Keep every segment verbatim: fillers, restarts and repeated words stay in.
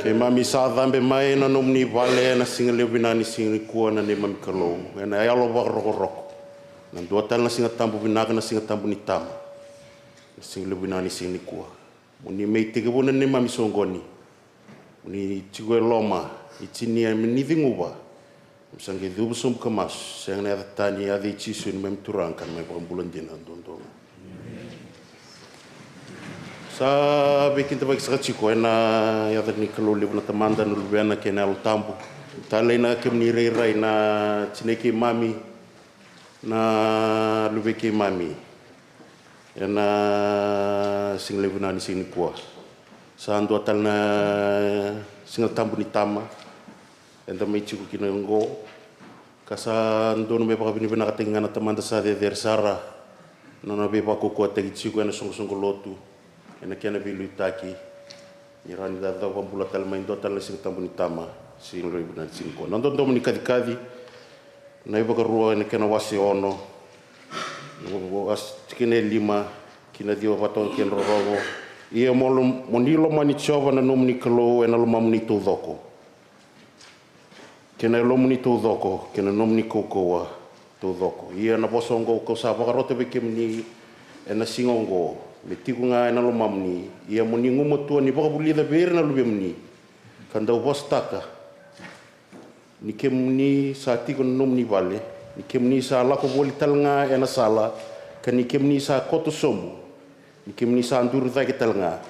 Keimami sa cabe mai na nomuni vale ena siga levu vinaka ni siga nikua na neimami Kalou, ena yalo vakarokoroko. Na dua tale na Siga Tabu vinaka, na Siga Tabu ni Tama. Na siga levu vinaka ni siga nikua. Mo ni mai tekivuna na neimami soqoni. Mo ni tiko e loma, e tinia me ni ceguva. Mo sa qai cuva sobu ka masu, sega na yaca tani, yaca i Jisu neimami Turaga ka neimami Vakabula dina duadua. Sa veikidavaki saka tiko ena yaca ni Kalou levu na Tamada, na Luvena kei na Yalo Tabu. Talei na kemuni rairai na tinai keimami, na luvei keimami. Ena siga levu vinaka ni siga nikua. Sa dua tale na Siga Tabu ni Tama. Eda mai tiko kina oqo. Ka sa dodonu me vakavinavinakataki ga na Tamada sa cecere sara. Na nona veivakaukauwataki tiko ena soqosoqo lotu. Ena kena veiliutaki. Ni rawa ni da vakabula tale mai dua tale na Siga Tabu ni Tama, siga levu vinaka ni siga nikua. Na Dodomo ni Kacikaci, na iVakarua ena kena wase ono, na wase tikina e lima, ki na ciwa vata toka kei na rorogo. Ia mo lo-, mo ni lomani Jiova na nomuni Kalou ena lomamuni taucoko. Kei na yalomuni taucoko, kei na nomuni kaukauwa taucoko. Ia na vosa oqo kau sa vakarota vei kemuni ena siga oqo, me tiko ga ena lomamuni, ia mo ni gumatua ni vakavulica vei ira na luvemuni, ka dau vosataka, ni kemuni sa tiko na nomuni vale, ni kemuni sa lako voli tale ga ena sala, ka ni kemuni sa koto sobu, ni kemuni sa duri cake tale ga.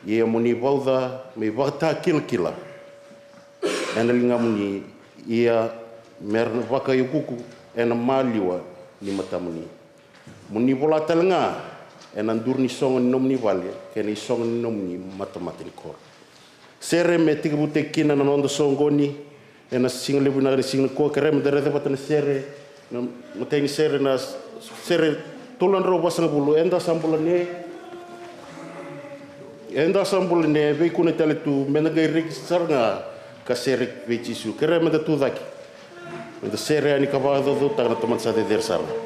Ia mo ni vauca me ivakatakilakila ena ligamuni, ia me ra vakaiukuuku ena maliwa ni matamuni. Mo ni vola tale ga ena duru ni sogo ni nomuni vale kei na isogo ni nomuni matamata ni koro. Sere me tekivutaki kina na noda soqoni ena siga levu vinaka ni siga nikua. Kerea meda raica vata na sere, na matai ni sere, na sere tolu na drau vasagavulu. Eda sa bula ne, eda sa bula ne, veikuna tale tu, meda qai reki sara ga ka sere vei Jisu. Kerea meda tu cake, meda sere yani ka vakacaucautaka na Tamada sa cecere sara.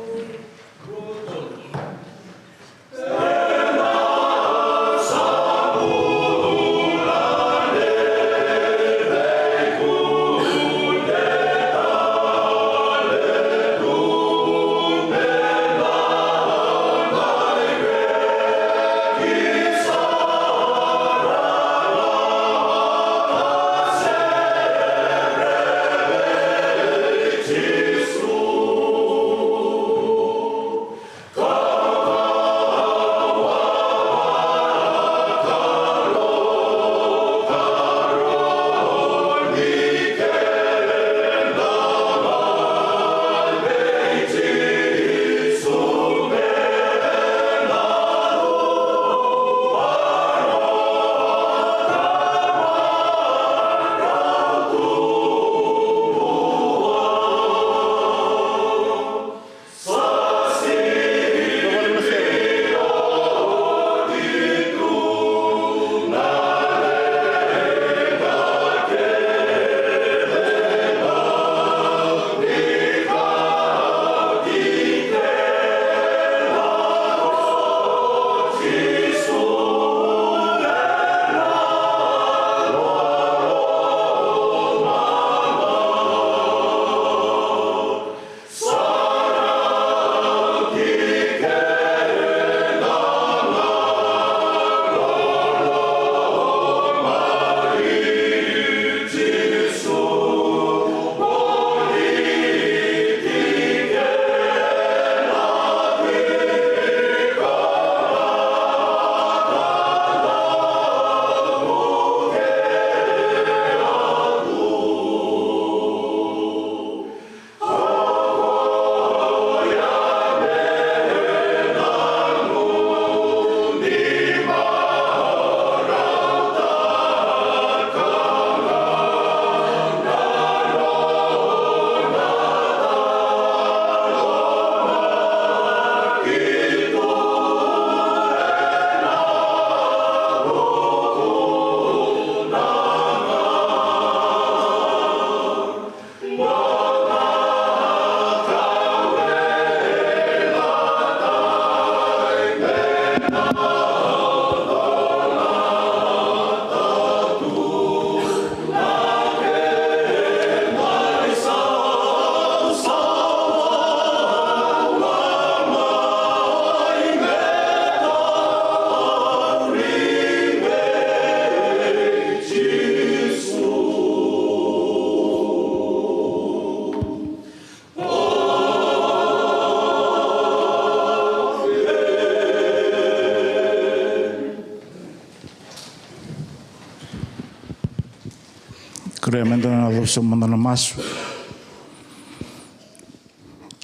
Kerea meda na yaco mada na masu.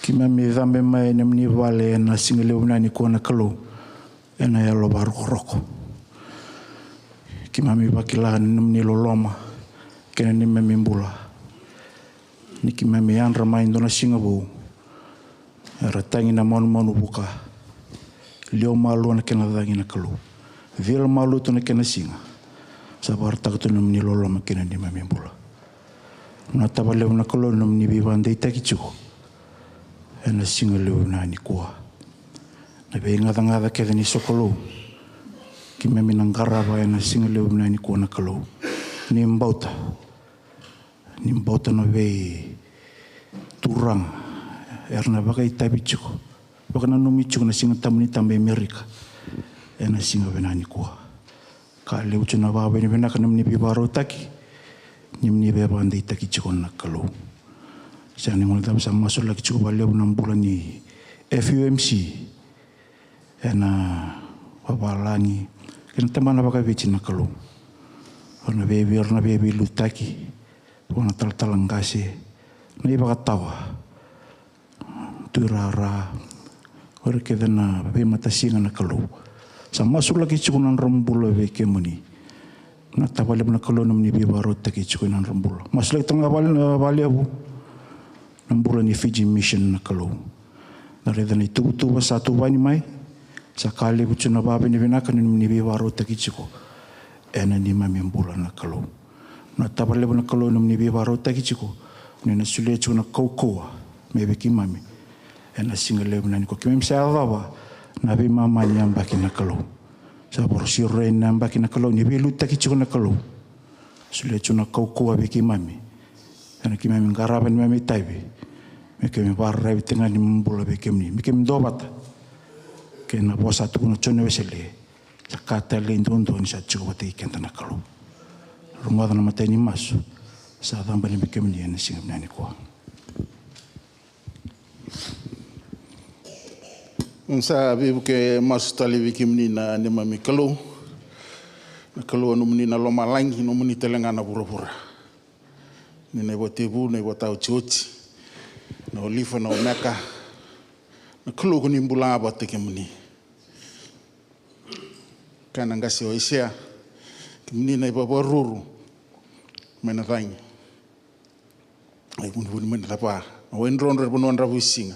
Keimami cabe mai na nomuni vale ena siga levu vinaka nikua na Kalou, ena yalo vakarokoroko. Keimami vakila na nomuni loloma kei na neimami bula. Ni keimami yadra mai e dua na siga vou, era tagi na manumanu vuka, liwa malua na kena cagi na Kalou, cila malua tu na kena siga. Sa vakarautaka tu na nomuni loloma kei na neimami bula. Na tavalevu na Kalou na nomuni veivakadeitaki tiko ena siga levu vinaka nikua. Na veigacagaca kece ni sokalou keimami na qarava ena siga levu vinaka nikua na Kalou, ni bauta, ni bauta na veituraga era na vakaitavi tiko, vakananumi tiko na Siga Tabu ni Taba e Amerika ena siga vinaka nikua. Ka levu tu na vakavinavinaka na nomuni veivakarautaki, nomuni veivakadeitaki tiko na Kalou. Sega ni guilecava sa masulaki tiko vakalevu na bula ni F U M C ena vavalagi kei na tabana vakaviti na Kalou. Era na veive-, era na veiveiliutaki, vaka na talatala qase, na ivakatawa, tuirara, o ira kece na veimatasiga na Kalou. Sa masulaki tiko na nodra bula vei kemuni. Na tavalevu na Kalou na nomuni veivakarautaki tiko ena nodra bula. Masulaki tale ga vale-, vakalevu na bula ni Fiji Mission na Kalou. Na raica na ituvatuva sa tuvani mai, sa ka levu tu na vakavinavinaka na nomuni veivakarautaki tiko ena neimami bula na Kalou. Na tavalevu na Kalou na nomuni veivakarautaki tiko, ni na solia tiko na kaukauwa mai vei keimami ena siga levu vinaka nikua. Keimami sa yacova na veimama ni yabaki na Kalou. Sa vakarau siro yani na yabaki na Kalou, ni veiliutaki tiko na Kalou. Solia tiko na kaukauwa vei keimami ena keimami qarava neimami itavi, me keimami vakararavi tiko ga ni bula vei kemuni, me keimami duavata kei na vosa a tukuna o Joni Wesele: Sa ka talei duadua ni sa tiko vata kei keda na Kalou. Rogoca na imatai ni masu sa cabani vei kemuni ena siga vinaka nikua. Sa veivuke masu tale vei kemuni na neimami Kalou. Na Kalou a nomuni na lomalagi, nomuni tale ga na vuravura. Ni na iVakatekivu, na iVakataotioti, na Olifa, na Omeka. Na Kalou ko ni bula ga vata kei kemuni. Kaya na qase o Aisea, kemuni na ivavakaruru mai na cagi, na ivunivuni mai na cava, na waidrodro ena vanua dravuisiga,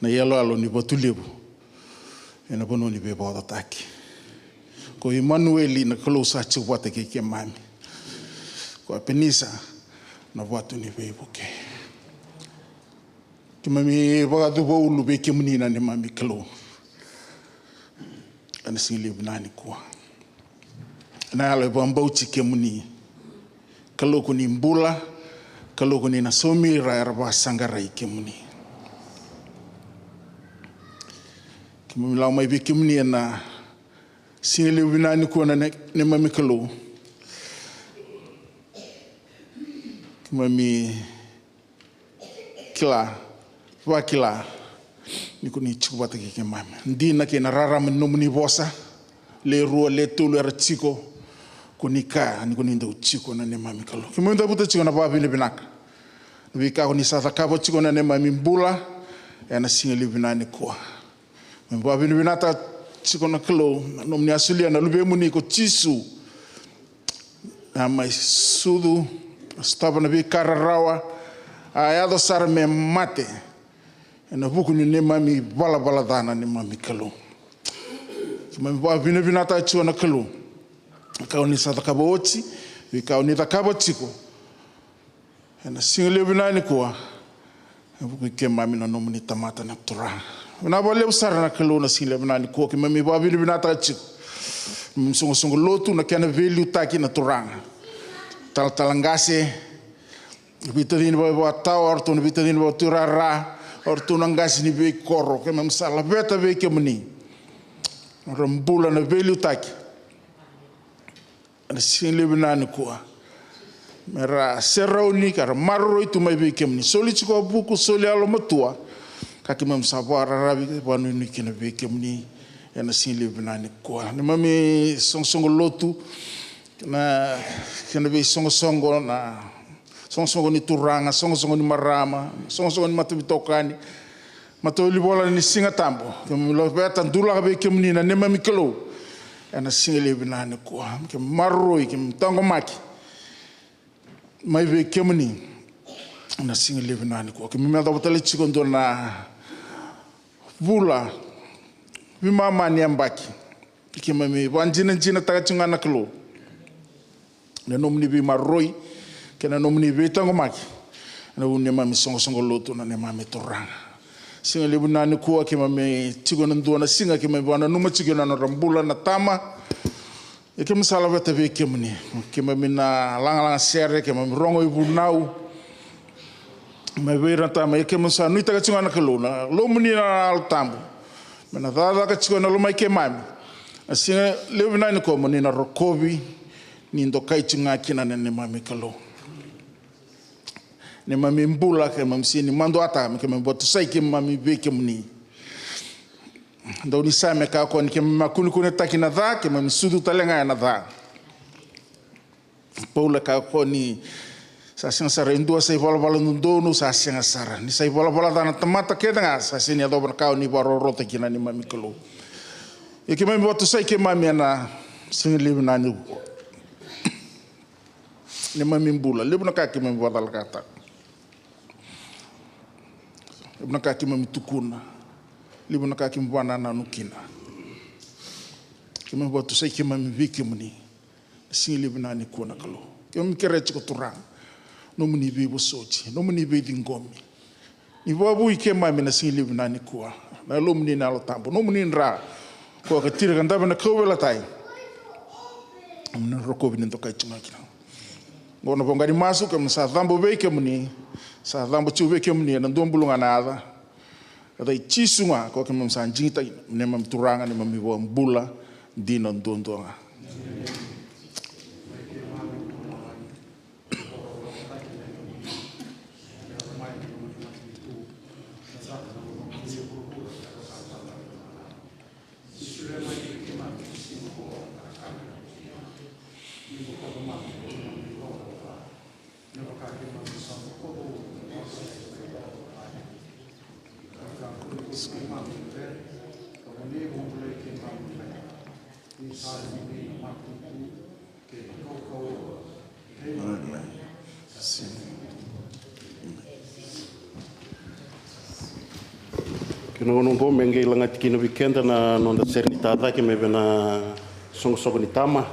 na iyaloyalo ni vatu levu ena vanua ni veivakacacataki. Ko Imanueli, na Kalou sa tiko vata kei keimami. Ko Epenisa, na vatu ni veivuke. Keimami vakacuva ulu vei kemuni na neimami Kalou ena siga levu vinaka nikua. Na yalo e vakabauti kemuni. Kalou ko ni bula, Kalou ko ni na saumi ira era vakasaqarai kemuni. Keimami lako mai vei kemuni ena siga levu vinaka nikua na ne-, neimami Kalou. Keimami kila, vakila ni ko ni tiko vata kei keimami. Dina kei na rarama ni nomuni vosa, le rua, le tolu era tiko, ko ni kaya ni ko ni dau tiko na neimami Kalou. Keimami cavuta tiko na vakavinavinaka na veika ko ni sa cakava tiko na neimami bula ena siga levu vinaka nikua. Me vakavinavinaka tiko na Kalou na nomuni a solia na Luvemuni ko Jisu. A mai sucu, a sotava na veika rarawa, a yaco sara me mate ena vuku ni neimami valavala ca na neimami Kalou. Keimami vakavinavinaka tiko na Kalou, na ka o ni sa cakava oti, veika o ni cakava tiko ena siga levu vinaka nikua. E vuku i keimami na nomuni tamata na Turaga. Vinaka vakalevu sara na Kalou na siga levu vinaka nikua, keimami vakavinavinaka tiko. Keimami soqosoqo lotu na kena veiliutaki na Turaga. Talatala qase, veitacini vakatawa, o ratou na veitacini vakatuirara, o ratou na qase ni veikoro, keimami sa laveta vei kemuni. Nodra bula na veiliutaki ena siga levu vinaka nikua. Me ra serauni ka ra maroroi tu mai vei kemuni. Soli tiko a vuku, soli yalomatua, ka keimami sa vakararavi, vakanuinui kina vei kemuni ena siga levu vinaka nikua. Neimami soqosoqo lotu, na kena veisoqosoqo na soqosoqo ni turaga, soqosoqo ni marama, soqosoqo ni mataveitokani, matawilivola ni Siga Tabu. Keimami laveta dulaka vei kemuni na neimami Kalou ena siga levu vinaka nikua. Keimami maroroi, keimami taqomaki mai vei kemuni ena siga levu vinaka nikua. Keimami yacova tale tiko e dua na vula veimama ni yabaki. Keimami vakajinajinataka tiko ga na Kalou na nomuni veimaroroi kei na nomuni veitaqomaki ena vuku ni neimami soqosoqo lotu, na neimami turaga. Siga levu vinaka nikua keimami tiko ena dua na siga keimami vakananuma tiko na nodra bula na tama. Ia keimami sa laveta vei kemuni, keimami na lagalaga sere, keimami rogo ivunau mai vei ira na tama. Ia keimami sa nuitaka tiko ga na Kalou na Yalomuni na Yalo Tabu me na cakacaka tiko ena lomai keimami. Na siga levu vinaka nikua mo ni na rokovi, ni dokai tiko ga kina na neimami Kalou. Neimami bula keimami sega ni maduataka, me keimami vakatusai keimami vei kemuni. Daunisame kaya o koya ni keimami a kunekunetaki na ca, keimami sucu tale ga ena ca. Paula kaya o koya ni sa sega sara e dua sa ivalavala dodonu, sa sega sara. Ni sa ivalavala ca na tamata kece ga, sa sega ni yacova na ka o ni vakarorota kina neimami Kalou. Ia keimami vakatusai keimami ena siga levu vinaka nikua. Neimami bula, levu na ka keimami vakacalakataka, levu na ka keimami tukuna, levu na ka keimami vakanananu kina. Keimami vakatusai keimami vei kemuni na siga levu vinaka nikua na Kalou. Keimami kerea tiko Turaga nomuni veivosoti, nomuni veiciqomi. Ni vakavoui keimami na siga levu vinaka nikua na Yalomuni na Yalo Tabu, nomuni dra koya ka tiri ka dave na kauveilatai. Nomuni rokovi ni dokai tiko ga kina. Oqo na voqa ni masu keimami sa cabo vei kemuni, sa cabo tiko vei kemuni ena dua bulu ga na yaca. Yaca i Jisu ga koya keimami sa digitaka kina, neimami Turaga, neimami iVakabula dina duadua ga. Kei na gauna oqo me qai lagati kina vei keda na noda sere ni tacake mai vei na soqosoqo ni tama.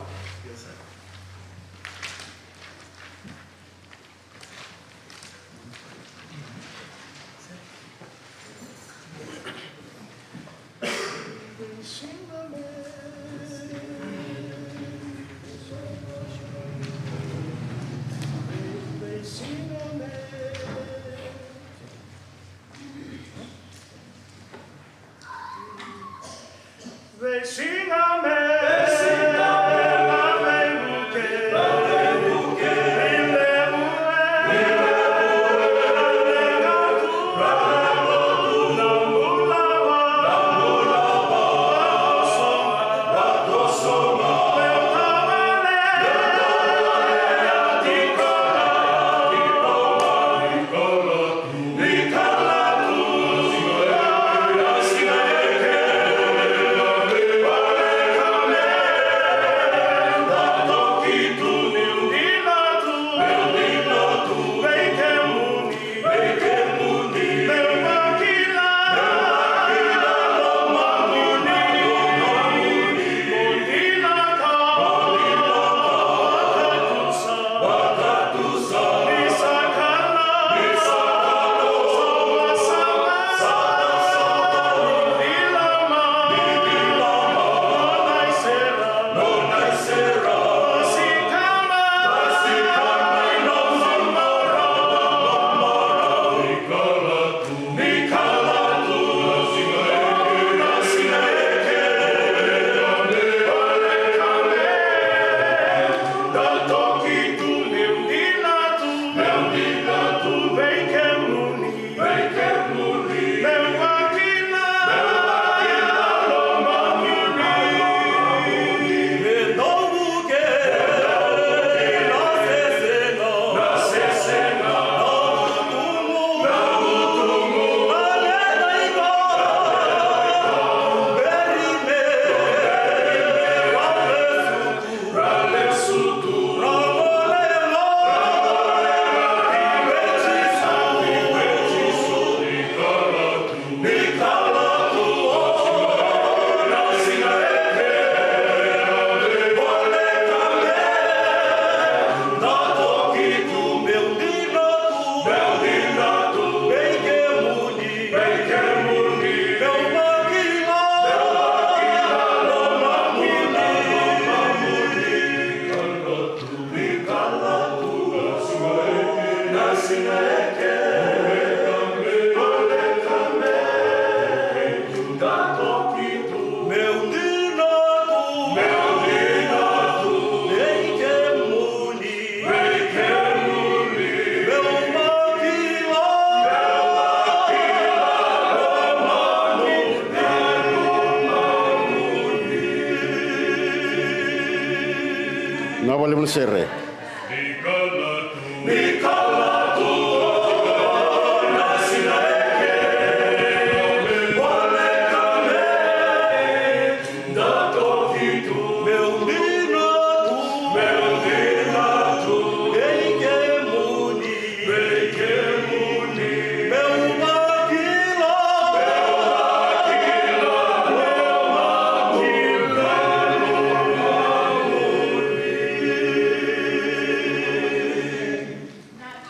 Na vale na sere.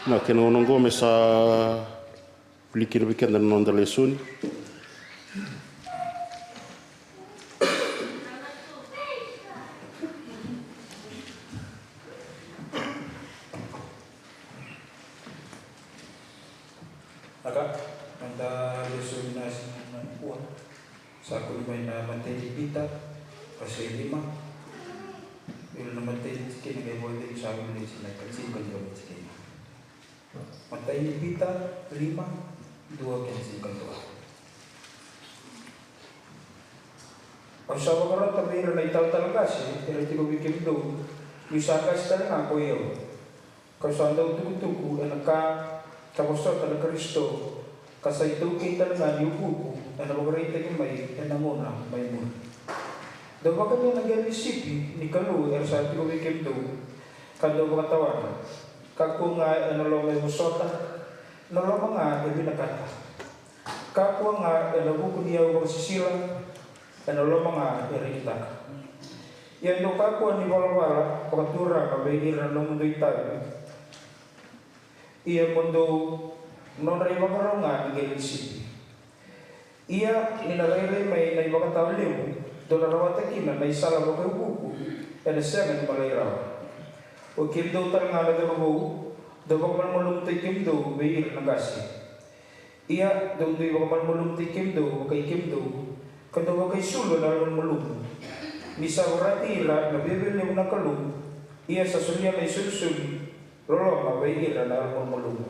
Na kena gauna oqo me sa vuli kina vei keda na noda lesoni. Aka, noda lesoni na siga nikua. Sa kune mai na imatai ni Pita, wase lima. Ira na imatai ni tikina qai vakacegu sa vuli ena ikatinikadua ni tikina. Imatai ni Pita lima, dua ki na tinikadua. Au sa vakarota vei ira na italatala qase era tiko vei kemudou, niu sa qase tale ga ko i au. Kau sa dau tukutuku ena ka ka vosota na Karisito, ka sa itaukei tale ga ni uvuku ena vakaraitaki mai ena gauna mai muri. Dou vakania na qele ni sipi ni Kalou era sa tiko vei kemudou, ka dou vakatawana. Kakua ga ena loma e vosota, na loma ga e vinakata. Kakua ga ena vuku ni yau vakasisila, ena loma ga e rekitaka. Ia dou kakua ni valavala vakaturaga vei ira na nomudou itavi. Ia mo dou nodra ivakarau ga ni qele ni sipi. Ia ni na rairai mai na ivakatawa levu, dou na rawata kina na isala vakaiukuuku ena sega ni malai rawa. O kemudou tale ga na cauravou, dou vakamalumalumutaki kemudou vei ira na qase. Ia dou dui vakamalumalumutaki kemudou vakai kemudou, ka dou vakaisulu ena yalomalumalumu. Ni sa vorati ira na viavialevu na Kalou, ia sa solia na isolisoli loloma vei ira na yalomalumalumu.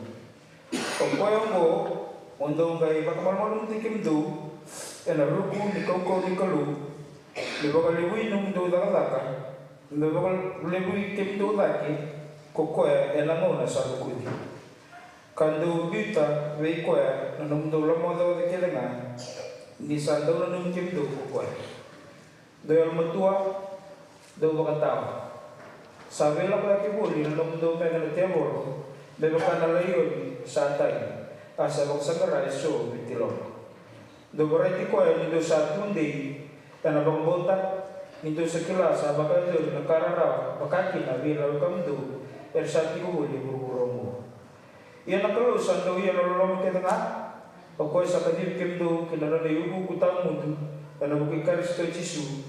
O koya oqo, mo dou qai vakamalumalumutaki kemudou ena ruku ni kaukauwa ni Kalou, me vakalevui nomudou cakacaka, me vakalevui kemudou cake ko koya ena gauna sa lokuci. Ka dou biuta vei koya na nomudou lomaocaoca kece ga, ni sa dau nanumi kemudou ko koya. Dou yalomatua, dou vakatawa. Sa veilakoyaki voli na nomudou meca na tevoro, me vaka na laioni sa tagi, a sa vakasaqara eso me tiloma. Dou vakaraiti koya ni dou sa tudei ena vakabauta, ni dou sa kila sa vakayacori na ka rarawa, vaka kina vei ira na wekamudou era sa tiko voli e vuravura oqo. Ia na Kalou sa dau ia na loloma kece ga, o koya sa kacivi kemudou ki na nona iukuuku tawamudu ena vuku i Karisito Jisu,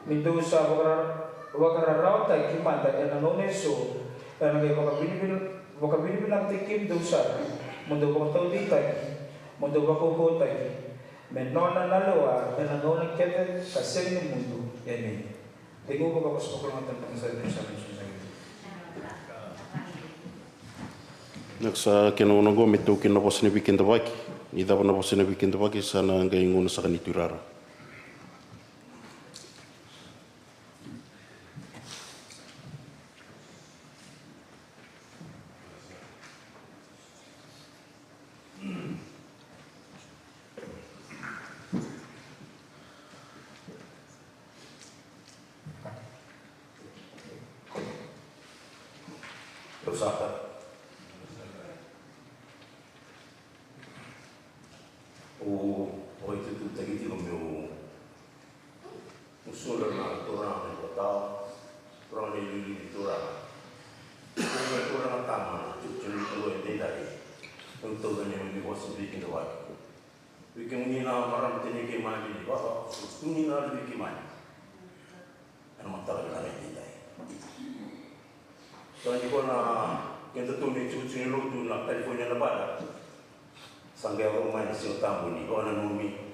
ni dou sa vakara-, vakararawataki mada ena gauna eso, ena qai vakavinavina-, vakavinavinakataki kemudou sara, mo dou vakataudeitaki, mo dou vakaukauwataki, me nona na lewa ena gauna kece ka sega ni mudu. Emeni. Tekivu vakavosavosataki na tamata sa Jerusalem. Na ka sa kena gauna oqo me taukena na vosa ni veikidavaki. Ni cava na vosa ni veikidavaki, sa na qai gauna saka ni tuirara. Au sa ka. Au, au itutu taki tiko meu Au sula na turaga ni Vatao, turaga ni Lili ni Turaga. Turaga, turaga tama, tiko tiko ni turaga e daidai. Au tauca ni mai vosa vei keda vaki. Vei kemuni na marama tini keimami ni vava, kemuni na vei keimami. Ena mataka vinaka e daidai. Sa ni kona keda tu ni tiko tiko ni lotu na California, Nevada. Sa qai yaco mai na Siga Tabu ni vakananumi.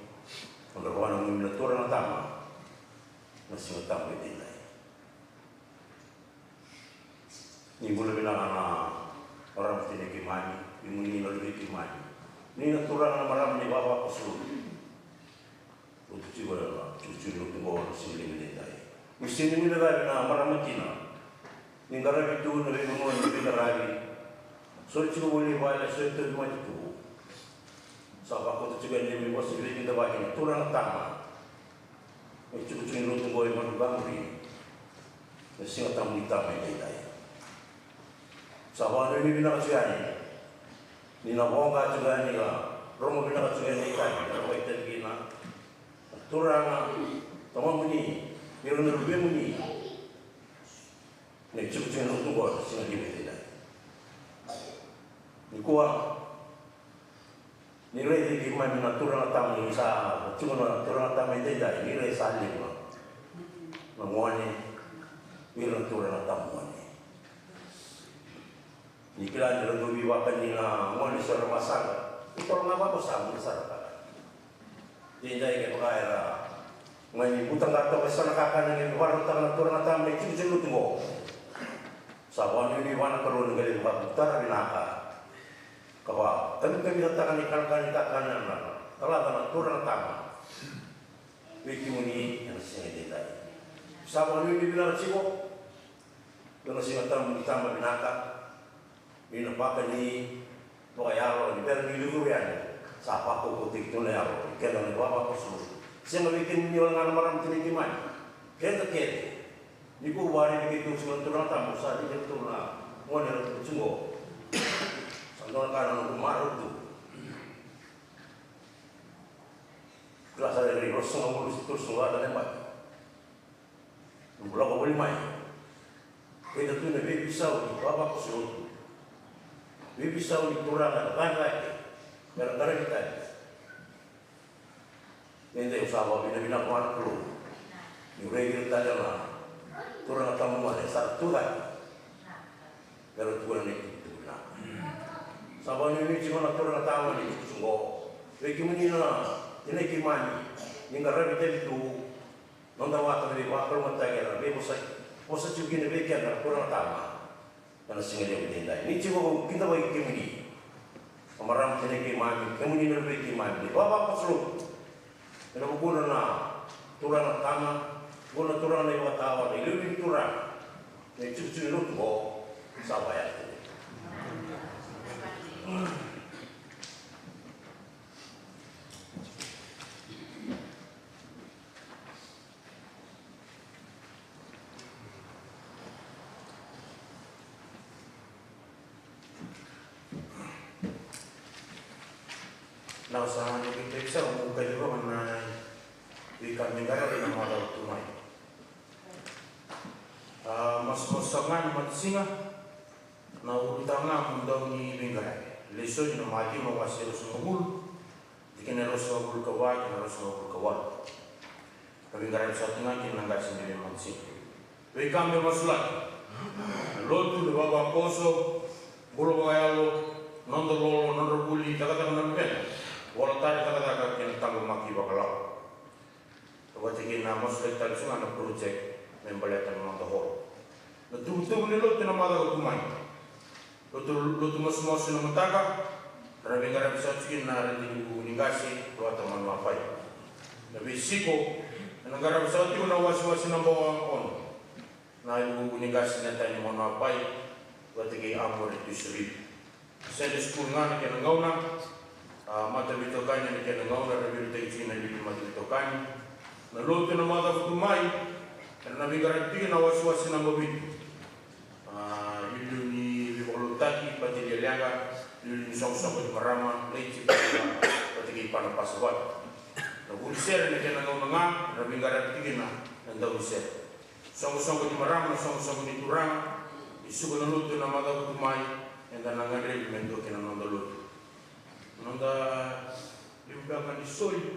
Nodra vakananumi na turaga tama. Na Siga Tabu e daidai. Ni bula vinaka na marama tini keimami, kemuni na luvei keimami. Ni na turaga na marama ni vavakoso. Lotu tiko na, tiko tiko lotu qo na siga levu e daidai. Ni sega ni guilecavi na marama kina. Ni qaravi tu na veivanua ni veiqaravi, soli tiko voli vale, soli tauvimate tu. Sa vakauta tiko yani na veivosa veikidavaki na turaga tama me tiko tiko ni lotu qo e Madugaguri, na Siga Tabu ni Tama edaidai. Sa vakanuinui vinaka tiko yani ni na voqa tiko yani, a rogo vinaka tiko yani na itavi, na rogo itavi kina na turaga tamamuni, ira na luvemuni, na itikotiko ni lotu qo na siga levu edaidai. Nikua, ni raici keimami na turaga tama, ni sa tiko na turaga tama edaidai, ni raici sa levu na gone, ira na turaga tama gone. Ni kila ni ra dau veivakani na gone, so era vasaqa, ni toro ga vakasaqa, ni sa ra kaka. Edaidai kevaka era mai ni butaqa toka eso na kakana, ni vakarautaka na turaga tama na itikotiko ni lotu qo, sa vakanuinui vua na Kalou ni qai lai vakatara vinaka ka vakakavikavitataka na ikanakana ni kakana na talaca na turaga tama vei kemuni ena siga edaidai. Sa vakanuinui vinaka tiko. Dua na Siga Tabu ni Tama vinaka, ni na vakani vakayalo ni bera ni liuliu yani, sa vakaukauwataki tu na yalo ni keda na ivavakoso. Sega vei kemuni wale ga na marama tinai keimami, keda kece. Ni ko vakaraici keitou tiko na turaga tama, sa dina tu na gone era tu tiko. Sa dua na ka na noqu marau tu. Kila sa rairai ruasagavulu se tolusagavulu na yabaki. Noqu lako voli mai, raica tu na veiveisau ni vavakoso lotu, veiveisau ni turaga na cakacaka me ra qaravi tale. Edaidai au sa vakavinavinaka vua na Kalou niu raici ira tale na turaga tama gone sa ra tu cake. Era tukuna na itukutuku vinaka. Sa vakanuinui tiko na turaga tama ni tukutuku oqo vei kemuni na tinai keimami, ni qaravi tale tu. Noda vata na veivakalougatataki era veivosa, vosa tiko kina vei keda na turaga tama ena siga levu edaidai. Ni tiko au kidavaki kemuni na marama tinai keimami, kemuni na luvei keimami, ni vavakoso lotu. Ena vukuna na turaga tama, vukuna na turaga na ivakatawa, na iliuliu ni turaga, na itikotiko ni lotu qo, sa vaya. Na sa ni veitekisa mo kaci vaka na veika me qaravi na macawa tu mai. A, masumasu saka ga na matasiga, na ulutaga mo dau ni veiqaravi. Lesoni na Maciu na wase ruasagavulu, tikina ruasagavulu ka va kei na ruasagavulu ka walu. Ka veiqaravi saka tiko ga kina na qase ni veimatanitu. Veika me masulaki: na lotu, na vavakoso, bula vakayalo, noda lolo, nodra vuli, cakacaka na luveda, vola tara cakacaka kei na taqomaki vakalawa. Vata kei na masulaki tale tiko ga na project me baleta na noda holo. Na tuvutuvu ni lotu na macawa tu mai. Lotu, lotu masumasu ena mataka, ra na veiqaravi saka tiko kina na raivuvu ni qase, Loata Manuapai. Na veisiko, ena qaravi saka tiko na wasewase naba ono, na ivuvu ni qase Natani Manuapai vata kei Amore Tuisirivi. Sunday school ga na kena gauna, a, mataveitokani na kena gauna, ra veiliutaki tiko na iliuliu ni mataveitokani. Na lotu ena macawa tu mai, era na veiqaravi tiko na wasewase naba vitu. A, iliuliu ni veivakalougatataki, Pateli Leqa, iliuliu ni soqosoqo ni marama, Lady Patela, vata kei Pana Pasavata. Na vuli sere na kena gauna ga, ra veiqaravi tiko na, na dau ni sere. Soqosoqo ni marama, na soqosoqo ni turaga, ni suka na lotu ena macawa tu mai, eda na gadrevi me dua kei na noda lotu. Noda liu beka ni soli,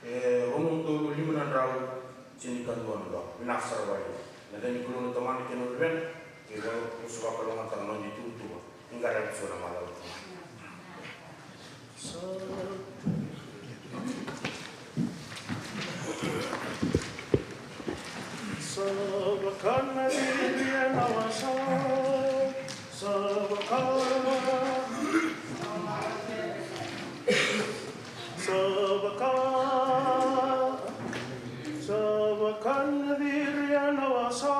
e rua na udolu lima na drau, tinikadua na dola. Vinaka sara vakalevu. Na yaca ni Kalou na Tamana kei na Luvena, kei na Yalo Tabu, sa vakalougatataka na noda ituvatuva. Ni qaravi tiko na macawa tu mai. Sa vaka na viria na wasa, sa vaka, sa vaka, sa vaka na viria na wasa.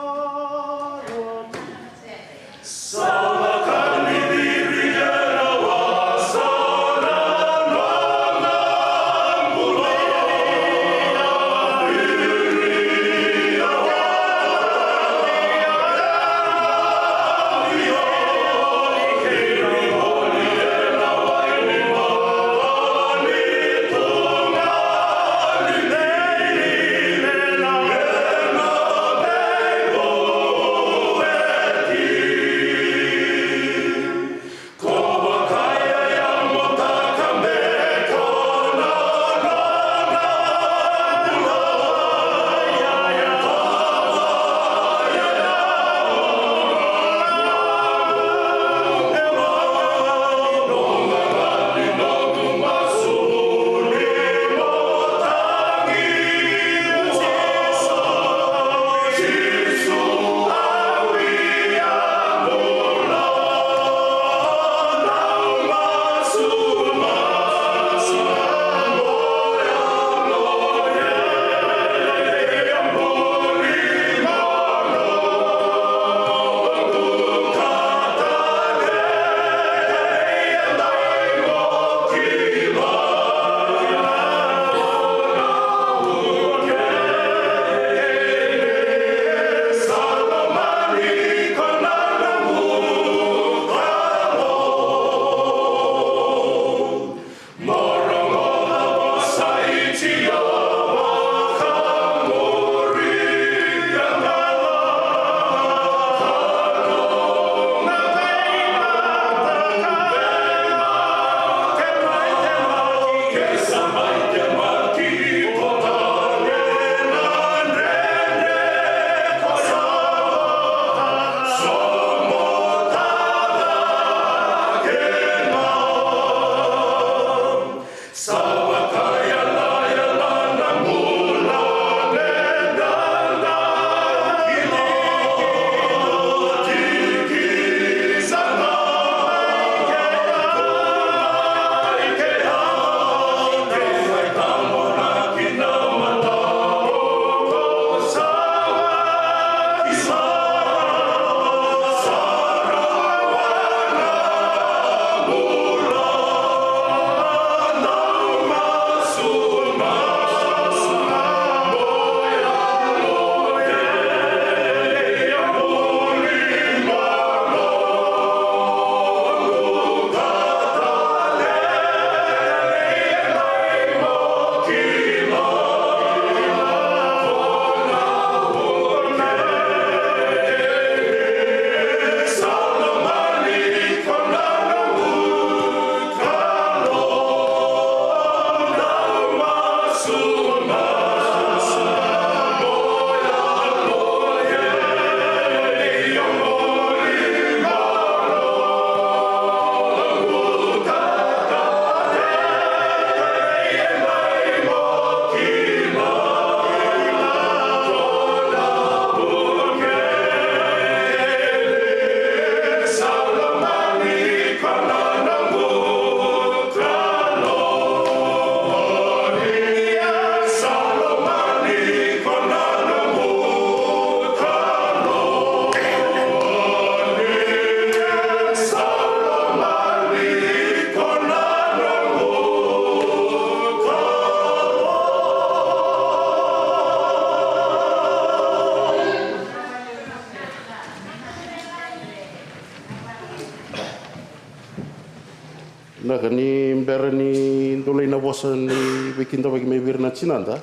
Vinaka, ni bera ni dou lai na vosa ni veikidavaki mai vei ira na tinada,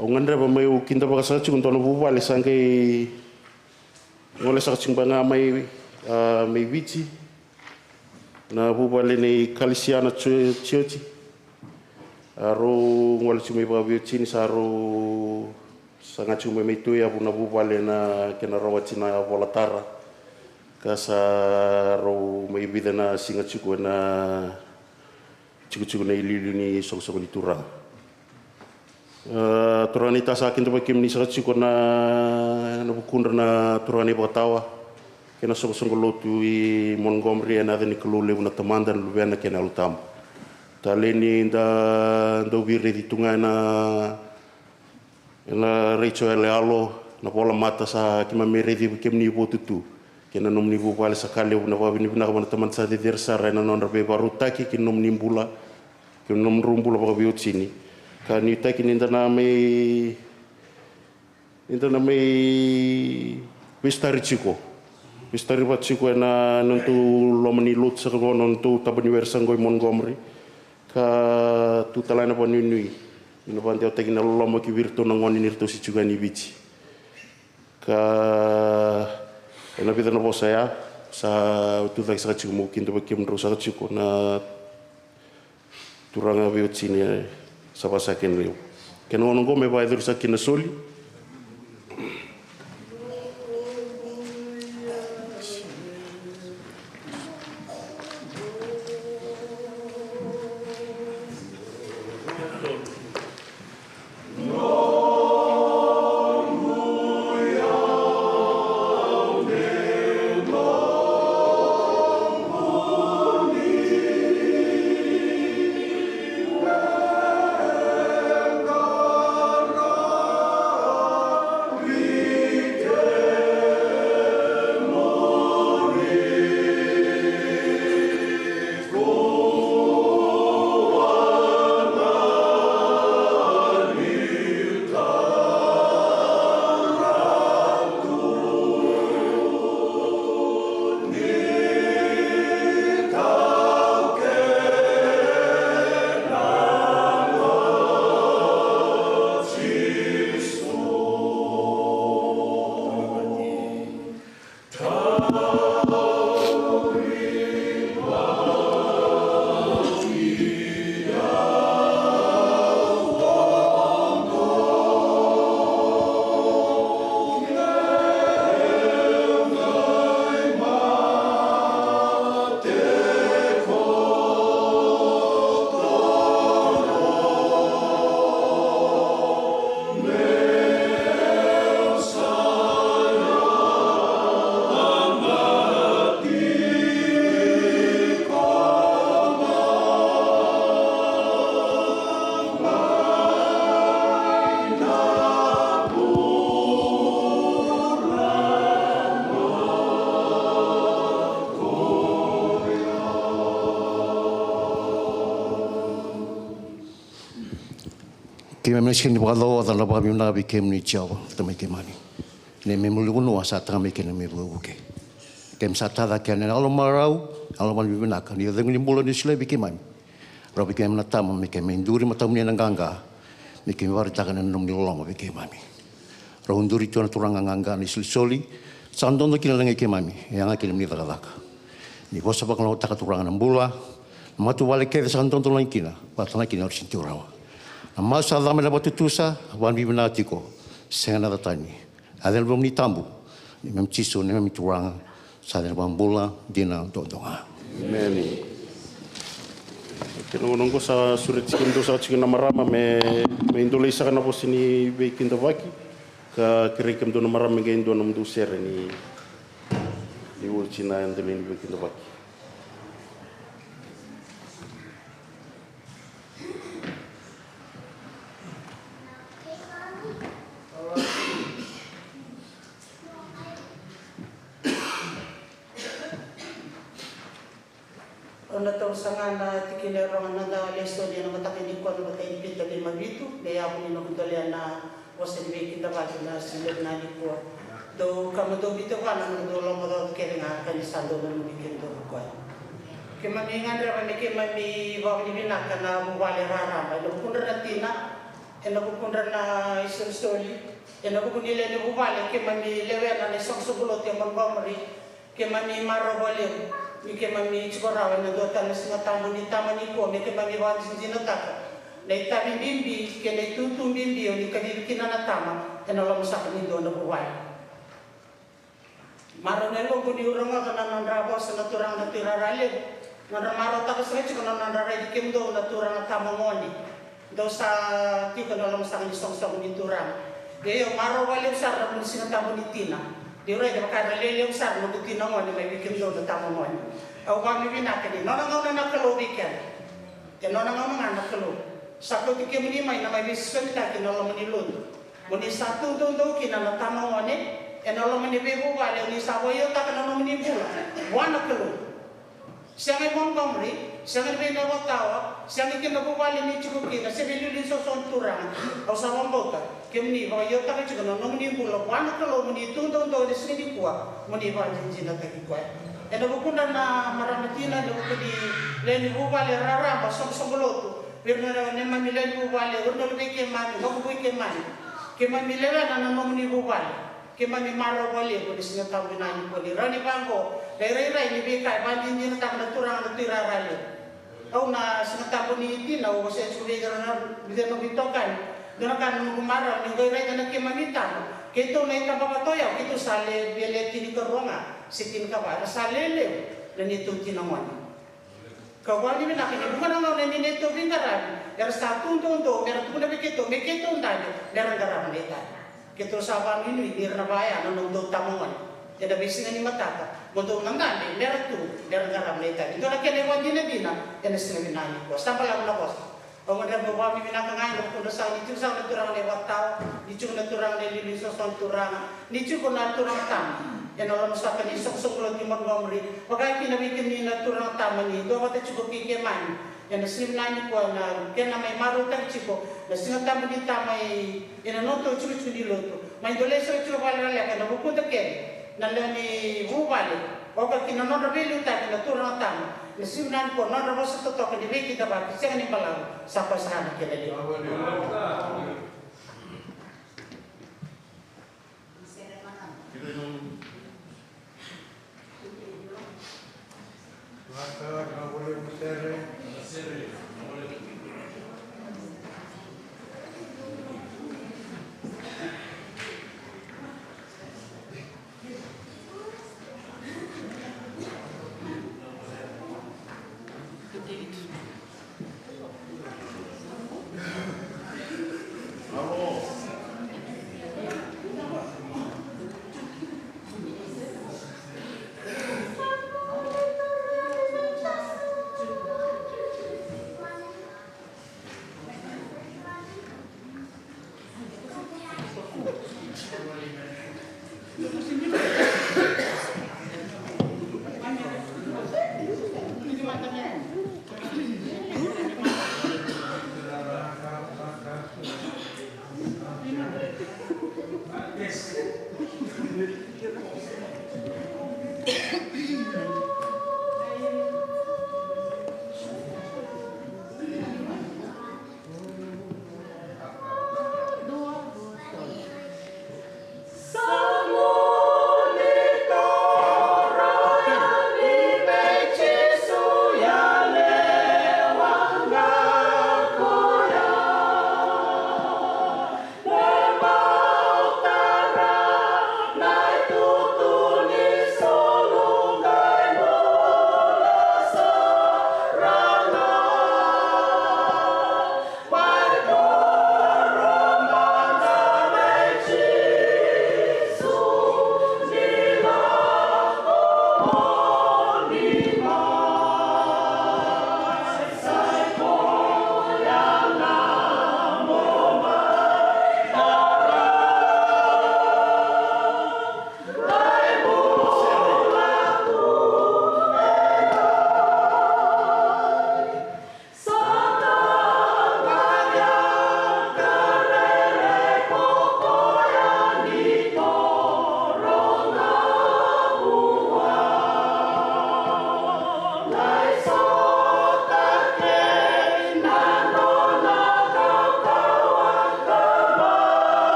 au gadreva meu kidavaka saka tiko dua na vuvale sa qai gole saka tiko beka ga mai, a, mai Viti, na vuvale nei Kalisiana Tio-, Tioti. A rau gole tiko mai vakaveiwatini, sa rau saga tiko mai, mai Tui, a vu na vuvale na kena rawati na vola tara. Ka sa rau mai vica na siga tiko ena tikotiko na iliuliu ni soqosoqo ni turaga. A, turaga naita, sa kidavaki kemuni saka tiko na, na vukudra na turaga na iVakatawa kei na soqosoqo lotu i Montgomery, ena yaca ni Kalou levu na Tamada, na Luvena kei na Yalo Tabu. Talei ni da dau veiraici tu ga ena, ena retio yaloyalo, na volamata sa keimami raici vei kemuni votu tu. kei na nomuni vuvale. Sa ka levu na vakavinavinaka vua na Tamada sa cecere sara ena nodra veivakarautaki ki na nomuni bula, ki na nomudrau bula vakaveiwatini. Ka nuitaki ni da na mai, ni da na mai veisitari tiko, veisitari vata tiko ena nodatou loma ni lotu saka qo, nodatou taba ni were saka qo i Montgomery. Ka tu tale na vakanuinui ni na vakadewataki na loloma ki vei iratou na gone ni ratou se tiko yani i Viti. Ka ena vica na vosa ya sa tucake saka tiko, meu kidavaki kemudrau saka tiko na turaga veiwatini, sa vaka saka kina levu. Kena gauna oqo me vakayacori saka kina na soli. Keimami na sega ni vakacaoca na vakavinaka vei kemuni Jiova, Tamai keimami. Neimami ulunivanua sa taga mai kina me vukevuke. Keimami sa tacake ena yalo marau, yalo vakavinavinaka ni o cegu ni bula ni solia vei keimami. Rawa vei keimami na tama me keimami duri matamuni ena qaqa, me keimami vakaraitaka na nomuni loloma vei keimami. Rau duri tiko na turaga qaqa na isolisoli, sa dodo kina na leqa i keimami, e yaga kina nomuni cakacaka. Ni vosa vakalogotaka Turaga na bula, na matavuvale kece sa dodo lagi kina, vakatana kina o ira sega ni tiko rawa. Na masu sa cama ena vakatutusa, vakavinavinaka tiko, sega na yaca tani. Yaca ena nomuni tabu, neimami Jisu, neimami Turaga, sa yaca ena vakabula dina duadua ga. Emeni. Kena gauna oqo sa sureti kemudou saka tiko na marama me, me dolei saka na vosa ni veikidavaki. Ka kerei kemudou na marama me qai dua na nomudou sere ni, ni oti na dolei ni veikidavaki. Au na tausaga na tikina e rua na noda lesoni ena mataka nikua, na imatai ni Pita lima vitu, me yavu ni noqu dolea na vosa ni veikidavaki na siga vinaka nikua. Dou kama dou biuta vua na nomudou lomaocaoca kece ga ka ni sa dau nanumi kemudou ko koya. Keimami gadreva me keimami vakavinavinaka na vuvale raraba, ena vukudra na tina, ena vukudra na isolisoli, ena vuku ni lewe ni vuvale keimami lewena na isoqosoqo lotu e Montgomery. Keimami marau vakalevu ni keimami tiko rawa ena dua tale na Siga Tabu ni Tama nikua, me keimami vakadinadinataka na itavi bibi kei na itutu bibi o ni kacivi kina na tama ena loma saka ni dua na vuvale. Marau na yaloqu niu rogoca na nodra vosa na turaga na tuirara levu, nodra marautaka sara tiko na nodra raici kemudou na turaga tama gone. Dou sa tiko ena loma saka ni soqosoqo ni Turaga. Ia, io, marau vakalevu sara na vuni Siga Tabu ni Tina. Niu raica vaka era lelevu sara na noqu tina gone mai vei kemudou na tama gone. Au vakavinavinaka ni nona gauna na Kalou vei keda. E nona gauna ga na Kalou. Sa kauti kemuni mai na mai veisosomitaki ena loma ni lotu. Mo ni sa tu doudou kina na tama gone, Ena loma ni veivuvale, ni sa vakaiotaka na nomuni bula vua na Kalou. Sega i Montgomery, sega ni Vainavatawa, sega kina na vuvale ni tiko kina, se veiliuliu ni soso ni Turaga. Au sa vakabauta kemuni vakaiotaka tiko na nomuni bula vua na Kalou, mo ni tu doudou ena siga nikua, mo ni vakadinadinataki koya. Ena vukudra na marama tina, ena vuku ni lewe ni vuvale raraba, soqosoqo lotu, vei ira na neimami lewe ni vuvale, o ira na luvei keimami, vakavui keimami. Keimami lewena na nomuni vuvale. Keimami marau vakalevu ena Siga Tabu vinaka nikua ni rawa ni vaqo na irairai ni veika e vakadinadinataka na Turaga na Tui Rara Levu. Au na Siga Tabu ni tina, au wasea tiko vei ira na vica na veitokani. Dua na ka na noqu marau ni qai raica na keimami tama. Keitou na itabavata o yau, keitou sa le via le tinikarua ga se tinikava, era sa lelevu na neitou tina gone. Kau vakavinavinaka ni vuqa na gauna ni neitou veiqaravi era sa tu doudou mera tukuna vei keitou me keitou dabe mera qarava na itavi. Keitou sa vakanuinui ni ra na vaya na nomudou tama gone ena veisiga ni mataka, mo dou na dabe mera tu mera qarava na itavi. Dua na kena ivakadinadina ena siga vinaka nikua. Sa balavu na vosa. Au gadreva meu vakavinavinaka ga ena vukudra saka, ni tiko saka na turaga na iVakatawa, ni tiko na turaga na iliuliu ni soso ni Turaga, ni tiko na turaga tama ena loma saka ni soqosoqo lotu ni Montgomery, vaka kina vei kemuni na turaga tama ni duavata tiko kei keimami ena siga vinaka nikua, na kena mai marautaki tiko na Siga Tabu ni Tama ena nodatou itikotiko ni lotu. Mai dolei saka tiko vakalekaleka ena vukuda kece na lewe ni vuvale, oka kina nodra veiliutaki na turaga tama, na siga vinaka nikua nodra vosa totoka ni veikidavaki sega ni balavu, sa koya sara na kena levu.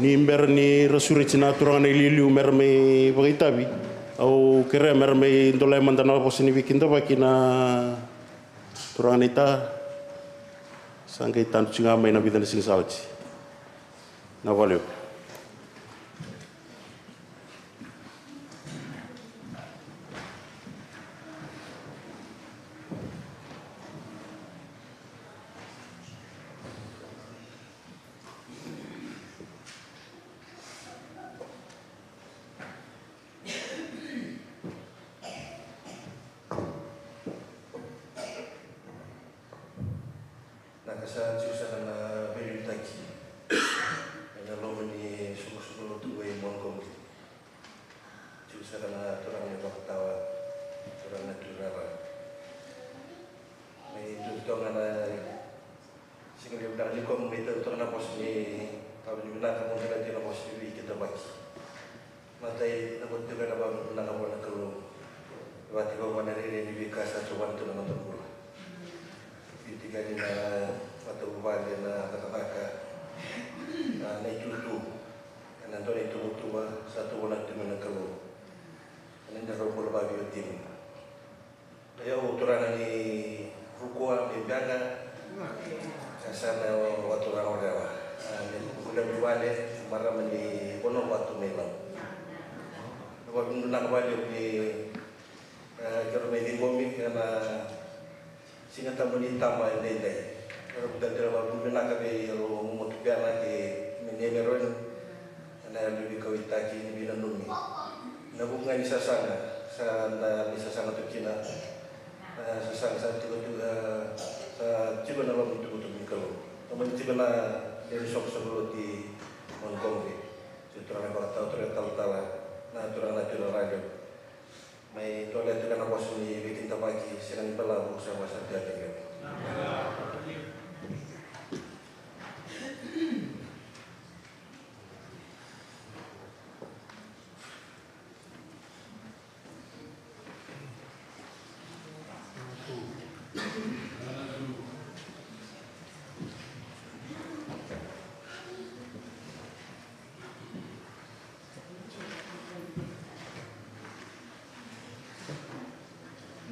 Ni bera ni ra sureti na turaga na iliuliu me ra mai vakaitavi, au kerea me ra mai dolai mada na vosa ni veikidavaki na turaga na ita. Sa qai tadu tiko ga mai na vica na siga sa oti. Na vale. Na ka sa tiko saka na veiliutaki ena loma ni soqosoqo lotu e Montgomery. Tiko saka na turaga ni vakatawa, turaga na tuirara. Me dua toka na siga levu na nikua me tau toka na vosa ni vakavinavinaka mo dua na vosa ni veikidavaki. Matai na ko tiko na vakavinavinaka vua na Kalou. Vati vava na rere ni veika sa tiko vana tu na noda bula. Tiko ni na matavuvale na cakacaka na itutu. Ena dua na ituvatuva sa tu vana tu me na Kalou. Ena dua na rau bula vaviotini. Ia o turaga ni Rukua ni Beqa. Sa na o turaga o Rewa. A, ni kukula ni vale, marama ni Vono Vatu me lau. Vakavinavinaka vale ni, e, kero me ciqomi, ena siga tabu ni tama e daidai. Kero kutadela vakavinavinaka vei ero momotu piana ke me ni me roni. Ena yalo ni veikauaitaki ni veinanumi. Na vuku ga ni sasaga, sa da ni sasaga tu kina. E, sasaga sa tiko tu, e, sa tiko na loma ni tukutuku ni Kalou. Tomani tiko na lewe ni soqosoqo lotu i Montgomery. Se turaga na vakatawa, turaga talatala, na turaga na turaga radio. Mai tolea tiko na vosa ni veikidavaki, sega ni balavu sa vasa tiko kina.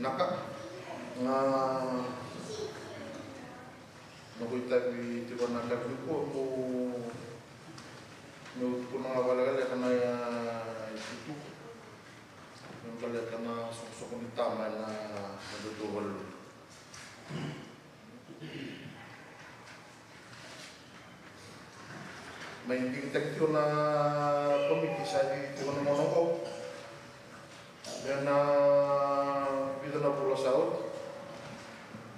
Naka. Na noqu itavi tiko na ka nikua mo meu tukuna ga vakalekaleka na itutu me baleta na soqosoqo ni tama ena dodonu vale. Mai digitaki tiko na komiti sa cici tiko na gauna oqo. Ena vica na vula sa oti,